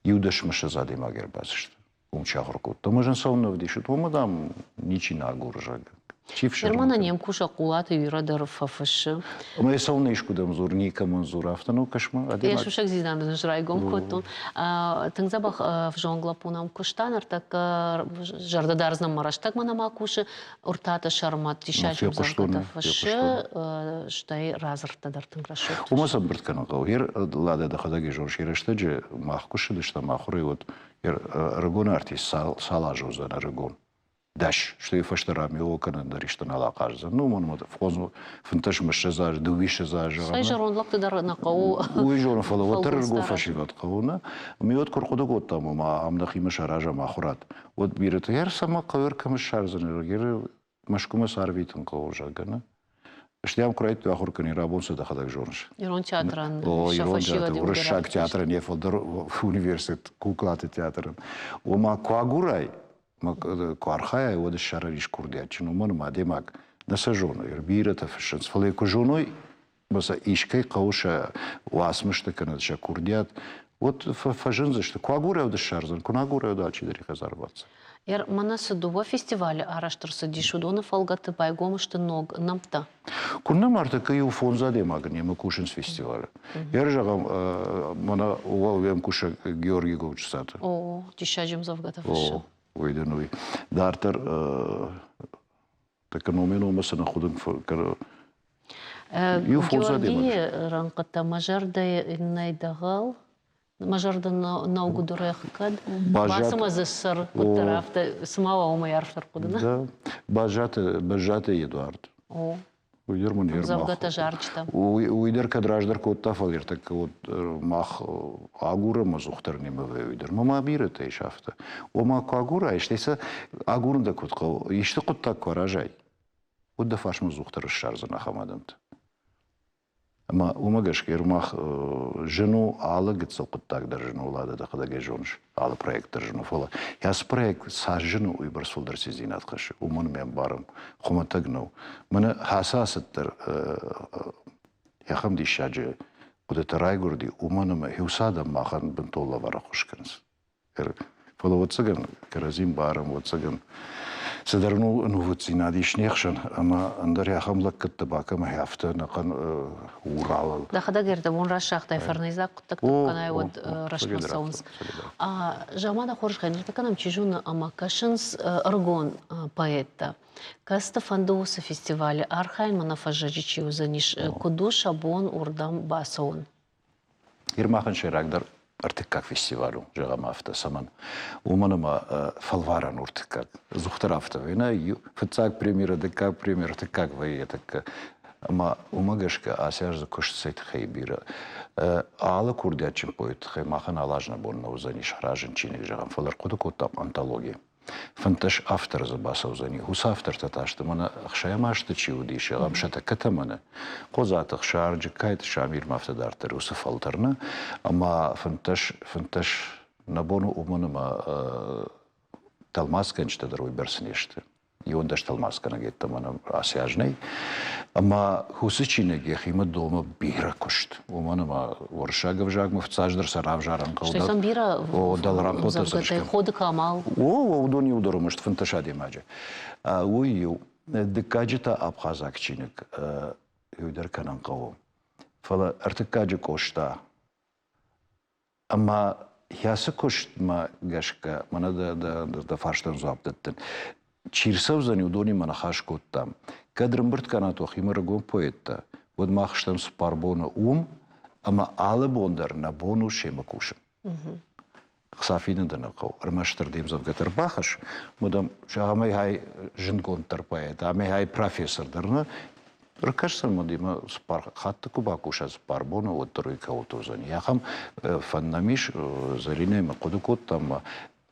иу дӕсмыссӕдз адӕймаг ӕрбацыдысты. Уым чи ахуыр кодта. Ӕмӕ зын цӕуылнӕ ӕвдисут, уымӕ, дам, ничи нӕ агуры, зӕгъгӕ. Чи фсӕрмы Нырма не мкусӕг Хъулаты Юра дӕр фӕфыссы. Ӕмӕ йӕ цӕуылнӕ искуыдӕм дзур, никӕмӕн дзур, афтӕ ну кӕс-ма. Йӕ сусӕгдзинад ын ӕз райгом кодтон. Тынг дзӕбӕх ӕвзонг лӕппу нӕм куыста, ныртӕккӕ зӕрдӕ дардзынӕн мӕ рӕстӕгмӕ нӕма кусы. Уртаты Сӕрмӕт диссаджы ӕмдзӕвгӕтӕ фыссы, стӕй радзырдтӕ дӕр тынг рӕсугъд. Уымӕ сӕ ӕмбырд кӕнын хъӕуы. Ладӕ дӕхӕдӕг зоныс, йӕ рӕстӕджы мах куы ссыдыстӕм ахуырӕй, уӕд ӕрыгон артист цал азы уыдзӕн ӕрыгон? 10, стӕй фӕстӕ Ромео кӕнӕн дӕр исты нал ахъаздзӕн. Ну, мӕнмӕ фынтӕс 20 азы, 22 азы. Цӕй зӕронд лӕгты дӕр нӕ хъӕуы. Уый зоны, фӕлӕ уӕддӕр ӕрыгон фӕсивӕд хъӕуы, нӕ? Ӕмӕ уӕд куы рхъуыды кодтам, ома ам нӕхимӕ саразӕм ахуырад, уӕд бирӕтӕ, ӕр цӕмӕ хъӕуы, кӕм ссардзӕн, Мӕскуымӕ сӕ арвитын хъӕуы, зӕгъгӕ, нӕ? Стӕй ам куы райдыдтой ахуыр кӕнын, рабон сӕ дӕхӕдӕг зоныс. Ирон театрӕн О, ирон театр, уырыссаг театрӕн йӕ фылдӕр университет, куклаты театрӕн. Ома, куы агурай, куы архайай, уӕд ссарӕн ис курдиатджын, уымӕн ӕмӕ адӕймаг нӕ сӕ зоны, бирӕтӕ фыссынц, фӕлӕ куы зоной, ӕмӕ сӕ искӕй хъӕуы сӕ уацмыстӕ кӕнӕ сӕ курдиат, уӕд фӕзындзысты. Куы агурай, уӕд ссардзӕн, куы нӕ агурай, уӕд алчидӕр йӕ хӕдзары баддзӕн. Мӕнӕ цы дыууӕ фестивалы арӕзт ӕрцыдис, уыдоны фӕлгӕты байгом сты ног нӕмттӕ. Куыннӕ ма ӕртӕккӕ иу фондз адӕймагы немӕ кусынц фестивалы. Йӕ зӕгъӕм, мӕнӕ уӕм кусӕг Георгий Гоучсаты. О, диссаджы ӕмдзӕвгӕтӕ фыссы. О, уый дын уый. Дарддӕр тӕккӕ номӕй номмӕ цы нӕ худын Иу фондз адӕймаджы. Рӕнхъытӕ мӕ зӕрдӕйы нӕй дӕгъӕл, мӕ зӕрдӕ нӕугуыдырӕх кӕд бацымӕ дзы сӕр куыддӕр афтӕ цыма уа уымӕй арфдӕр хъуыды нӕ? Баззаты Баззаты Эдуард. О. Уый дӕр мын Ӕмдзӕвгӕтӕ зарджытӕ. Уый дӕр кӕд раздӕр кодта, фӕлӕ ӕртӕккӕ вот мах агурӕм ӕдзухдӕр немӕ уый дӕр. Мӕ бирӕтӕ ис афтӕ. Ома куы агурай, стӕй сӕ агурын дӕ куыд хъӕуы, исты хъуыддаг куы аразай, уӕд дӕ фарсмӕ ӕдзухдӕр ссардзӕн ахӕм адӕмты. Ӕмӕ уымӕ гӕсгӕ мах зын у алы гыццыл хъуыддаг дӕр зын у, Лада, дӕхӕдӕг ӕй зоныс, алы проект дӕр зын у, фӕлӕ ацы проект цас зын у, уыйбӕрц фылдӕр циндзинад хӕссы, уымӕн ӕмӕ ӕмбарӕм, хуымӕтӕг нӕу. Мӕнӕ ацы ацыд дӕр ахӕм диссаджы хъуыдытӕ райгуырди, уымӕн ӕмӕ иу адӕм махӕн бынтон лӕвар ӕххуыс кӕнынц. Фӕлӕ ӕвӕццӕгӕн, кӕрӕдзи мбарӕм, ӕвӕццӕгӕн, цыдӕр ӕнувыддзинад ис не хсӕн ӕмӕ ӕндӕр ахӕм лӕггӕдтӕ бакӕмӕ афтӕ ӕнӕхъӕн Уралыл. Дӕхӕдӕг ӕрдӕбон расагътай фӕрнӕйдзаг хъуыддӕгтӕ кӕнай, уӕд рӕстмӕ цӕуынц. Замана хорз ныртӕккӕ нӕм чи зоны ӕмӕ кӕсынц ӕрыгон поэттӕ. Кӕцыты фӕнды уыцы фестивалы архайынмӕ нӕ фӕззӕджы чи уыдзӕнис, куыд у сӕ бон уырдӕм бацӕуын? Ир махӕн сӕйрагдӕр ӕртыккаг фестиваль у, зӕгъӕм афтӕ, цӕмӕн? Уымӕн ӕмӕ фӕлварӕн у ӕртыккаг. Ӕдзухдӕр афтӕ вӕййы, фыццаг премьерӕ, дыккаг премьерӕ, ӕртыккаг вӕййы тӕккӕ. Ӕмӕ уымӕ гӕсгӕ ацы аз дзы куыст цӕй тыххӕй бирӕ. Алы курдиатджын поэты тыххӕй махӕн алы аз нӕ бон нӕ уыдзӕнис аразын чиныг, зӕгъӕм, фӕлӕ ӕрхъуыды кодтам антологи. 15 авторы дзы бацӕудзӕни. Уыцы автортӕ та сты, мӕнӕ ӕхсайӕм азты чи уыдис, зӕгъӕм, сӕ тӕккӕ тӕмӕны. Хъодзаты Ӕхсар, Джыккайты Шамил ма афтӕ дарддӕр уыцы фӕлтӕр нӕ. Ӕмӕ 15 нӕ бон у, уымӕн ӕмӕ тӕлмацгӕнджытӕ дӕр уыйбӕрц не сты. 11 тӕлмацгӕнӕг йеддӕмӕ нӕм ацы аз нӕй. Ӕмӕ уыцы чиныг йӕхимӕ домы бирӕ куыст, уымӕн ӕмӕ уырыссаг ӕвзагмӕ фыццаджыдӕр сӕ равзарын хъӕуы. Стӕй сӕм бирӕ ӕмдзӕвгӕтӕй Ходы Камал. О, уыдон иуылдӕр уымӕст 15 адӕймаджы. Уый иу. Дыккаджы та абхазаг чиныг иу дӕр кӕнын хъӕуы. Фӕлӕ ӕртыккаджы Къоста Ӕмӕ ацы куыстмӕ гӕсгӕ, мӕнӕ дӕ фарстӕн дзуапп дӕттын, чи рцӕудзӕни, уыдонимӕ ныхас кодтам. Кӕд ӕрӕмбырд кӕнат уӕхимӕ ӕрыгон поэттӕ, уӕд мах стӕм цыппар боны уым, ӕмӕ алы бон дӕр нӕ бон у семӕ кусын. Хца фидын дӕ нӕ хъӕуы, ӕрмӕстдӕр де мдзӕвгӕтӕ ӕрбахӕсс, уӕд ӕм амӕй ай зындгонддӕр поэт, амӕй ай профессор дӕр нӕ, Ркӕсдзӕн мын демӕ цыппар хатты куы бакуса цыппар боны, уӕддӕр уый кӕуылты уыдзӕни. Ахӕм фӕнд нӕм ис, Зӕринӕимӕ хъуыды кодтам ӕмӕ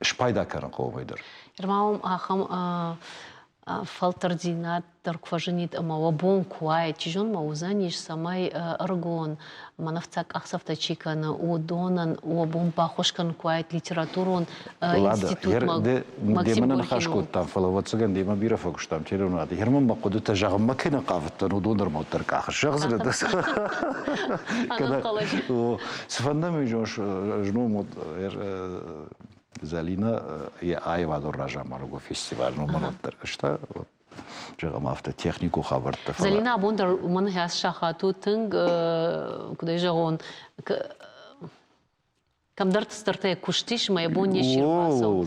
спайда кӕнын хъӕуы уымӕй дӕр. Ма уым ахӕм фӕлтӕрддзинад дӕр куы фӕзынид ӕмӕ уӕ бон куы уаид, чи зоны ма уыдзӕнис, цӕмӕй ӕрыгон мӕнӕ фыццаг къахдзӕфтӕ чи кӕны, уыдонӕн уӕ бон баххуыс кӕнын куы уаид литературон институтмӕ. Демӕ нӕ ныхас кодтам, фӕлӕ ӕвӕццӕгӕн демӕ бирӕ фӕкуыстам телеуынынады. Герман мӕ хъуыдытӕ зӕгъынмӕ кӕй нӕ хъавыдтӕн, уыдон дӕр ма уӕддӕр къахыс. Зӕгъдзынӕ дӕ. Цыфӕнды ми зоном уыд Зӕлинӕ йӕ аивадон разамонӕг фестиваль номыр уӕддӕр. Ӕз та зӕгъӕм, афтӕ техникон хабӕрттӕ. Зӕлинӕ абон дӕр уымӕн хӕс сахат у тынг, куыд ӕй зӕгъон, кӕмдӕр цыдӕртӕ куыст ис, мӕ бон не сси ӕрбацӕуын.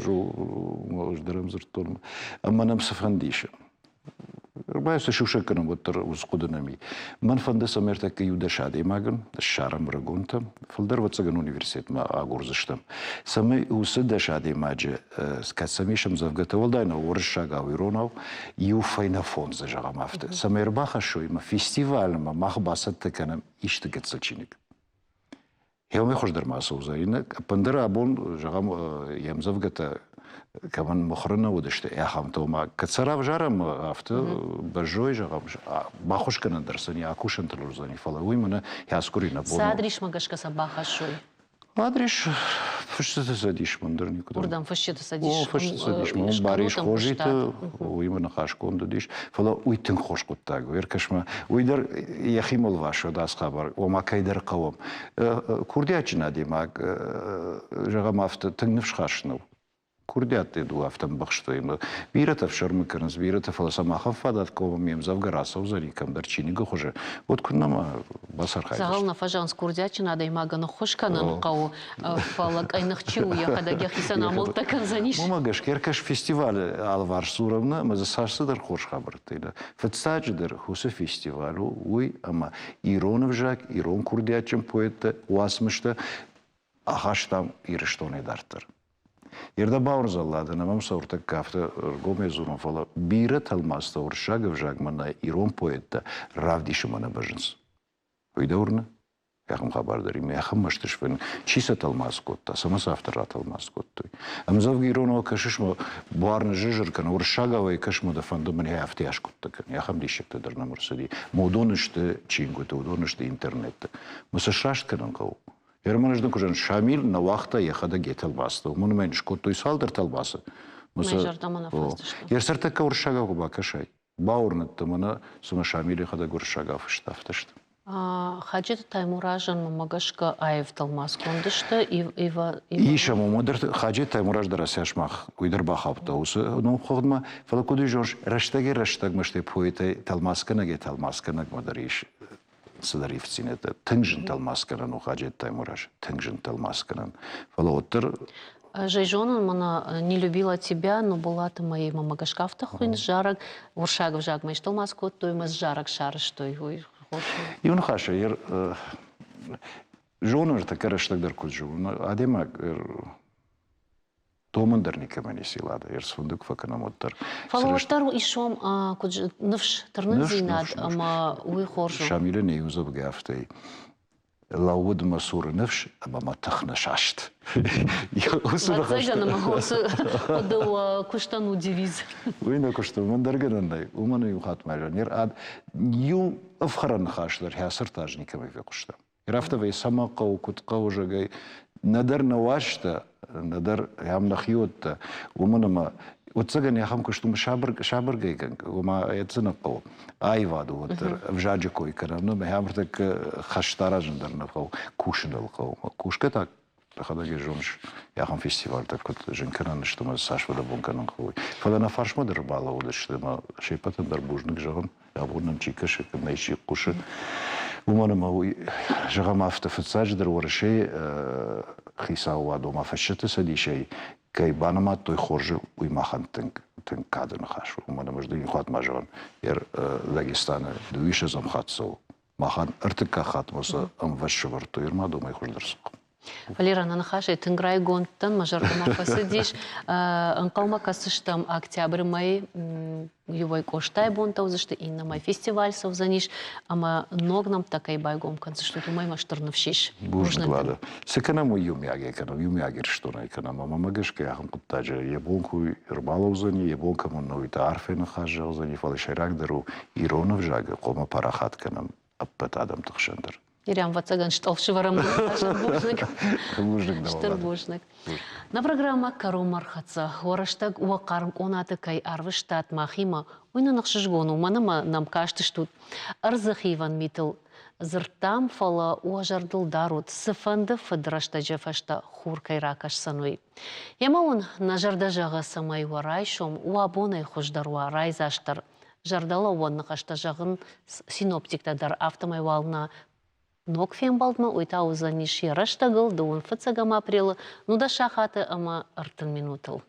Ӕз дӕр ӕм дзырдтон. Ӕмӕ нӕм цы фӕнд ис? Ӕрбайсы сусӕг кӕнӕм, уӕддӕр уыцы хъуыды нӕм и. Мӕн фӕнды, цӕмӕй ӕртӕккӕ иу дӕс адӕймагӕн ссарӕм ӕрыгонтӕ, фылдӕр ӕвӕццӕгӕн университетмӕ агурдзыстӕм, цӕмӕй уыцы дӕс адӕймаджы, кӕд сӕм ис ӕмдзӕвгӕтӕ, уӕлдай нӕу уырыссагау, иронау, иу фӕйнӕ фондзы, зӕгъӕм афтӕ, цӕмӕй ӕрбахӕссой ӕмӕ фестивальмӕ мах бацӕттӕ кӕнӕм исты гыццыл чиныг. Гъеуымӕй хуыздӕр ма цы уыдзӕн? Ӕппындӕр абон, зӕгъӕм, йе мдзӕвгӕтӕ Кӕмӕн мыхуыры нӕ уыдысты, ахӕмтӕ, ома кӕд сӕ равзарӕм, афтӕ бӕззой, зӕгъӕм, баххуыс кӕнӕн дӕр сын акусӕнтыл уыдзӕни, фӕлӕ уый мӕнӕ хӕскъуыри нӕ бон. Цы адрисмӕ гӕсгӕ сӕ бахӕссой? Адрис Фысджыты цӕдисмӕ дӕр никуыдӕм. Уырдӕм Фысджыты цӕдис. О, Фысджыты цӕдисмӕ. Уым Барис Хозиты, уыимӕ ныхасгонд уыдис. Фӕлӕ уый тынг хорз хъуыддаг у. Ӕркӕс-ма, уый дӕр йӕхимӕ лвасы ацы хабар, ома кӕйдӕр хъӕуӕм. Курдиатджын адӕймаг, зӕгъӕм афтӕ, тынг ныфсхаст нӕу. Курдиаттӕ ду афтӕ ӕмбӕхстой ӕмӕ бирӕтӕ ӕфсӕрмы кӕнынц, бирӕтӕ, фӕлӕ сӕм ахӕм фадат кӕм ме мдзӕвгӕ рацӕудзӕни кӕмдӕр чиныгы хуызы, уӕд куыннӕ ма бацархайдзысты. Дзӕгъӕл нӕ фӕзӕгъынц, курдиатджын адӕймагӕн ӕххуыс кӕнын хъӕуы, фӕлӕ къӕйных чи у, йӕхӕдӕг йӕхицӕн амӕлттӕ кӕндзӕнис. Уымӕ гӕсгӕ ӕркӕс фестивалы алыварс дзурӕм нӕ, ӕмӕ дзы цас цыдӕр хорз хабӕрттӕ нӕ. Фыццаджыдӕр уыцы фестиваль у уый, ӕмӕ ирон ӕвзаг, ирон курдиатджын поэттӕ уацмыстӕ ахастам Ирыстонӕй дарддӕр. Ирдӕ бауырзӕллад ӕмӕ мӕм сӕ афтӕ ӕргомӕй дзурын, фӕлӕ бирӕ тӕлмацтӕ уырыссаг ӕвзагмӕ нӕ ирон поэттӕ равдисынмӕ нӕ бӕззынц. Уый дӕ уырны? Ахӕм хабар дӕр имӕ ахӕм мӕсты сфӕн. Чи сӕ тӕлмац кодта, цӕмӕ сӕ афтӕ ратӕлмац кодтой? Ӕмдзӕвгӕ иронау кӕсыс мӕ буар ныззыр кӕны, уырыссагау ӕй кӕс мӕ дӕ фӕнды мын афтӕ аскъуыдтӕ кӕн. Ахӕм диссӕгтӕ дӕр нӕм ӕрцыди. Уыдон сты чингуыты, уыдон сты интернеты. Мӕ сӕ сраст кӕнын хъӕуы. Герман ӕз дын куы зӕгъын, Шамил нӕ уагъта йӕхӕдӕг йӕ тӕлмацтӕ. Уымӕн ӕмӕ йын скодтой цалдӕр тӕлмацы. Мӕ зӕрдӕмӕ нӕ фӕцыдысты. Йе ртӕккӕ уырыссагау куы бакӕсай, бауырныдта мӕнӕ, цыма Шамил йӕхӕдӕг уырыссагау фыста, афтӕ сты. Хаджеты Таймуразӕн мӕмӕ гӕсгӕ аив тӕлмацгонд сты. Ис ӕм уымӕ дӕр Хаджеты Таймураз дӕр асӕс мах уый дӕр бахаудта уыцы номхыгъдмӕ. Фӕлӕ куыд зоныс, рӕстӕгӕй-рӕстӕгмӕ стӕй поэтӕй тӕлмацгӕнӕгӕй тӕлмацгӕнӕгмӕ дӕр ис цыдӕр ивддзинӕдтӕ. Тынг зын тӕлмацгӕнӕн у Хаджеты Таймураз, тынг зын тӕлмацгӕнӕн. Фӕлӕ уӕддӕр Ӕз ӕй зонын, мӕнӕ «Не любила тебя, но была ты моей» мӕмӕ гӕсгӕ афтӕ хуыйны зарӕг. Уырыссаг ӕвзагмӕ стӕлмац кодтой ӕмӕ зарӕг сарӕзтой. Уый хорз. Иу ныхасӕй, зонын ӕртӕккӕ рӕстӕг дӕр куыд зонын, адӕймаг домын дӕр никӕмӕн ис илада, ӕрцфӕнды куы фӕкӕнӕм, уӕддӕр. Фӕлӕ уӕддӕр исом куыд ныфс, тырнындзинад ӕмӕ уый хорз у. Шамилӕн иу дзӕвгӕ афтӕ лӕууыд мӕ цуры ныфс ӕмӕ мӕ тых нӕ саст. Ӕвӕццӕгӕн ӕмӕ уыцы хъуыды уӕ куыстӕн у девиз. Уый нӕ куысты, уымӕн дӕр гӕнӕн нӕй. Уымӕн иу хатт ма иу ӕфхӕрӕн ныхас дӕр хӕсыртаз никӕмӕй фехъуыстам. Афтӕ вӕййы, цӕмӕ хъӕуы, куыд хъӕуы, зӕгъгӕ, нӕдӕр нӕ уарзта, нӕдӕр ӕм нӕхиуӕттӕ, уымӕн ӕмӕ ӕвӕццӕгӕн ахӕм куыст уым сабыргай ома ӕдзынӕг хъӕуы аивады уӕддӕр ӕвзаджы кой кӕнӕм, нӕ ахӕм ӕртӕккӕ хӕст аразын дӕр нӕ хъӕуы, кусын ыл хъӕуы. Кусгӕ та дӕхӕдӕг йӕ зоныс, ахӕм фестивальтӕ куыд зын кӕнӕн сты ӕмӕ цас фыдӕбон кӕнын хъӕуы. Фӕлӕ нӕ фарсмӕ дӕр ӕрбалӕууыдысты ӕмӕ се ппӕтӕн дӕр бузныг зӕгъын. Абон нӕм чи кӕсы, кӕмӕй чи хъусы, уымӕн ӕмӕ уый, зӕгъӕм, афтӕ фыццаджыдӕр Уӕрӕсейы хицауад, ома Фысджыты цӕдисӕй кӕй банымадтой хорзыл, уый махӕн тынг тынг кады ныхас у. Уымӕн ӕмӕ ӕз дын иу хатт ма зӕгъын, Дагестаны дыууиссӕдзӕм хатт цӕуы. Махӕн ӕртыккаг хатт ма сӕ ӕмвӕз сӕвӕрдтой, ӕрмӕ домӕй хуыздӕр цы Валера, нӕ ныхасӕй тынг райгонд дӕн, мӕ зӕрдӕмӕ фӕцыдис. Ӕнхъӕлмӕ кӕсдзыстӕм октябры мӕй, иуӕй Къостайы бонтӕ уыдзысты, иннӕмӕй фестиваль цӕудзӕнис ӕмӕ ног нӕмттӕ кӕй байгом кӕндзыстут, уымӕй мӕ стыр ныфс ис. Бузныг, Лада. Цы кӕнӕм, уый иумиагӕй кӕнӕм, иумиаг Ирыстонӕй кӕнӕм. Ӕмӕ мӕ гӕсгӕ ахӕм хъуыддаджы йӕ бон куы ӕрбалӕудзӕни, йӕ бон кӕмӕн нӕ, уый та арфӕйы ныхас зӕгъдзӕни, фӕлӕ сӕйрагдӕр у ирон ӕвзагы хъуамӕ парахат кӕнӕм ӕппӕт адӕмты хсӕн дӕр. Ирӕм, ӕвӕццӕгӕн, стъӕлфсывӕрӕм бузныг. Бузныг, Стыр бузныг. Нӕ программӕ кӕронмӕ ӕрхӕццӕ. Уӕ рӕстӕг уӕ хъарм къонаты кӕй арвыстат махимӕ, уый нын ӕхсызгон у, мӕн ӕмӕ нӕм кастыстут. Ӕрдзы хивӕн митыл дзырдтам, фӕлӕ уӕ зӕрдыл дарут, цыфӕнды фыдрӕстӕджы фӕстӕ хур кӕй ракӕсдзӕн, уый. Емӕ уын нӕ зӕрдӕ зӕгъы, цӕмӕй уӕ райсом уӕ бонӕй хуыздӕр уа, райдзастдӕр. Зӕрдӕлӕууӕн ныхӕстӕ зӕгъын синоптиктӕ дӕр, афтӕмӕй уал нӕ ног фембӕлдмӕ, уый та уыдзӕнис йӕ рӕстӕгыл, дыууын фыццӕгӕм апрелы, 19 сахаты ӕмӕ 30 минутыл.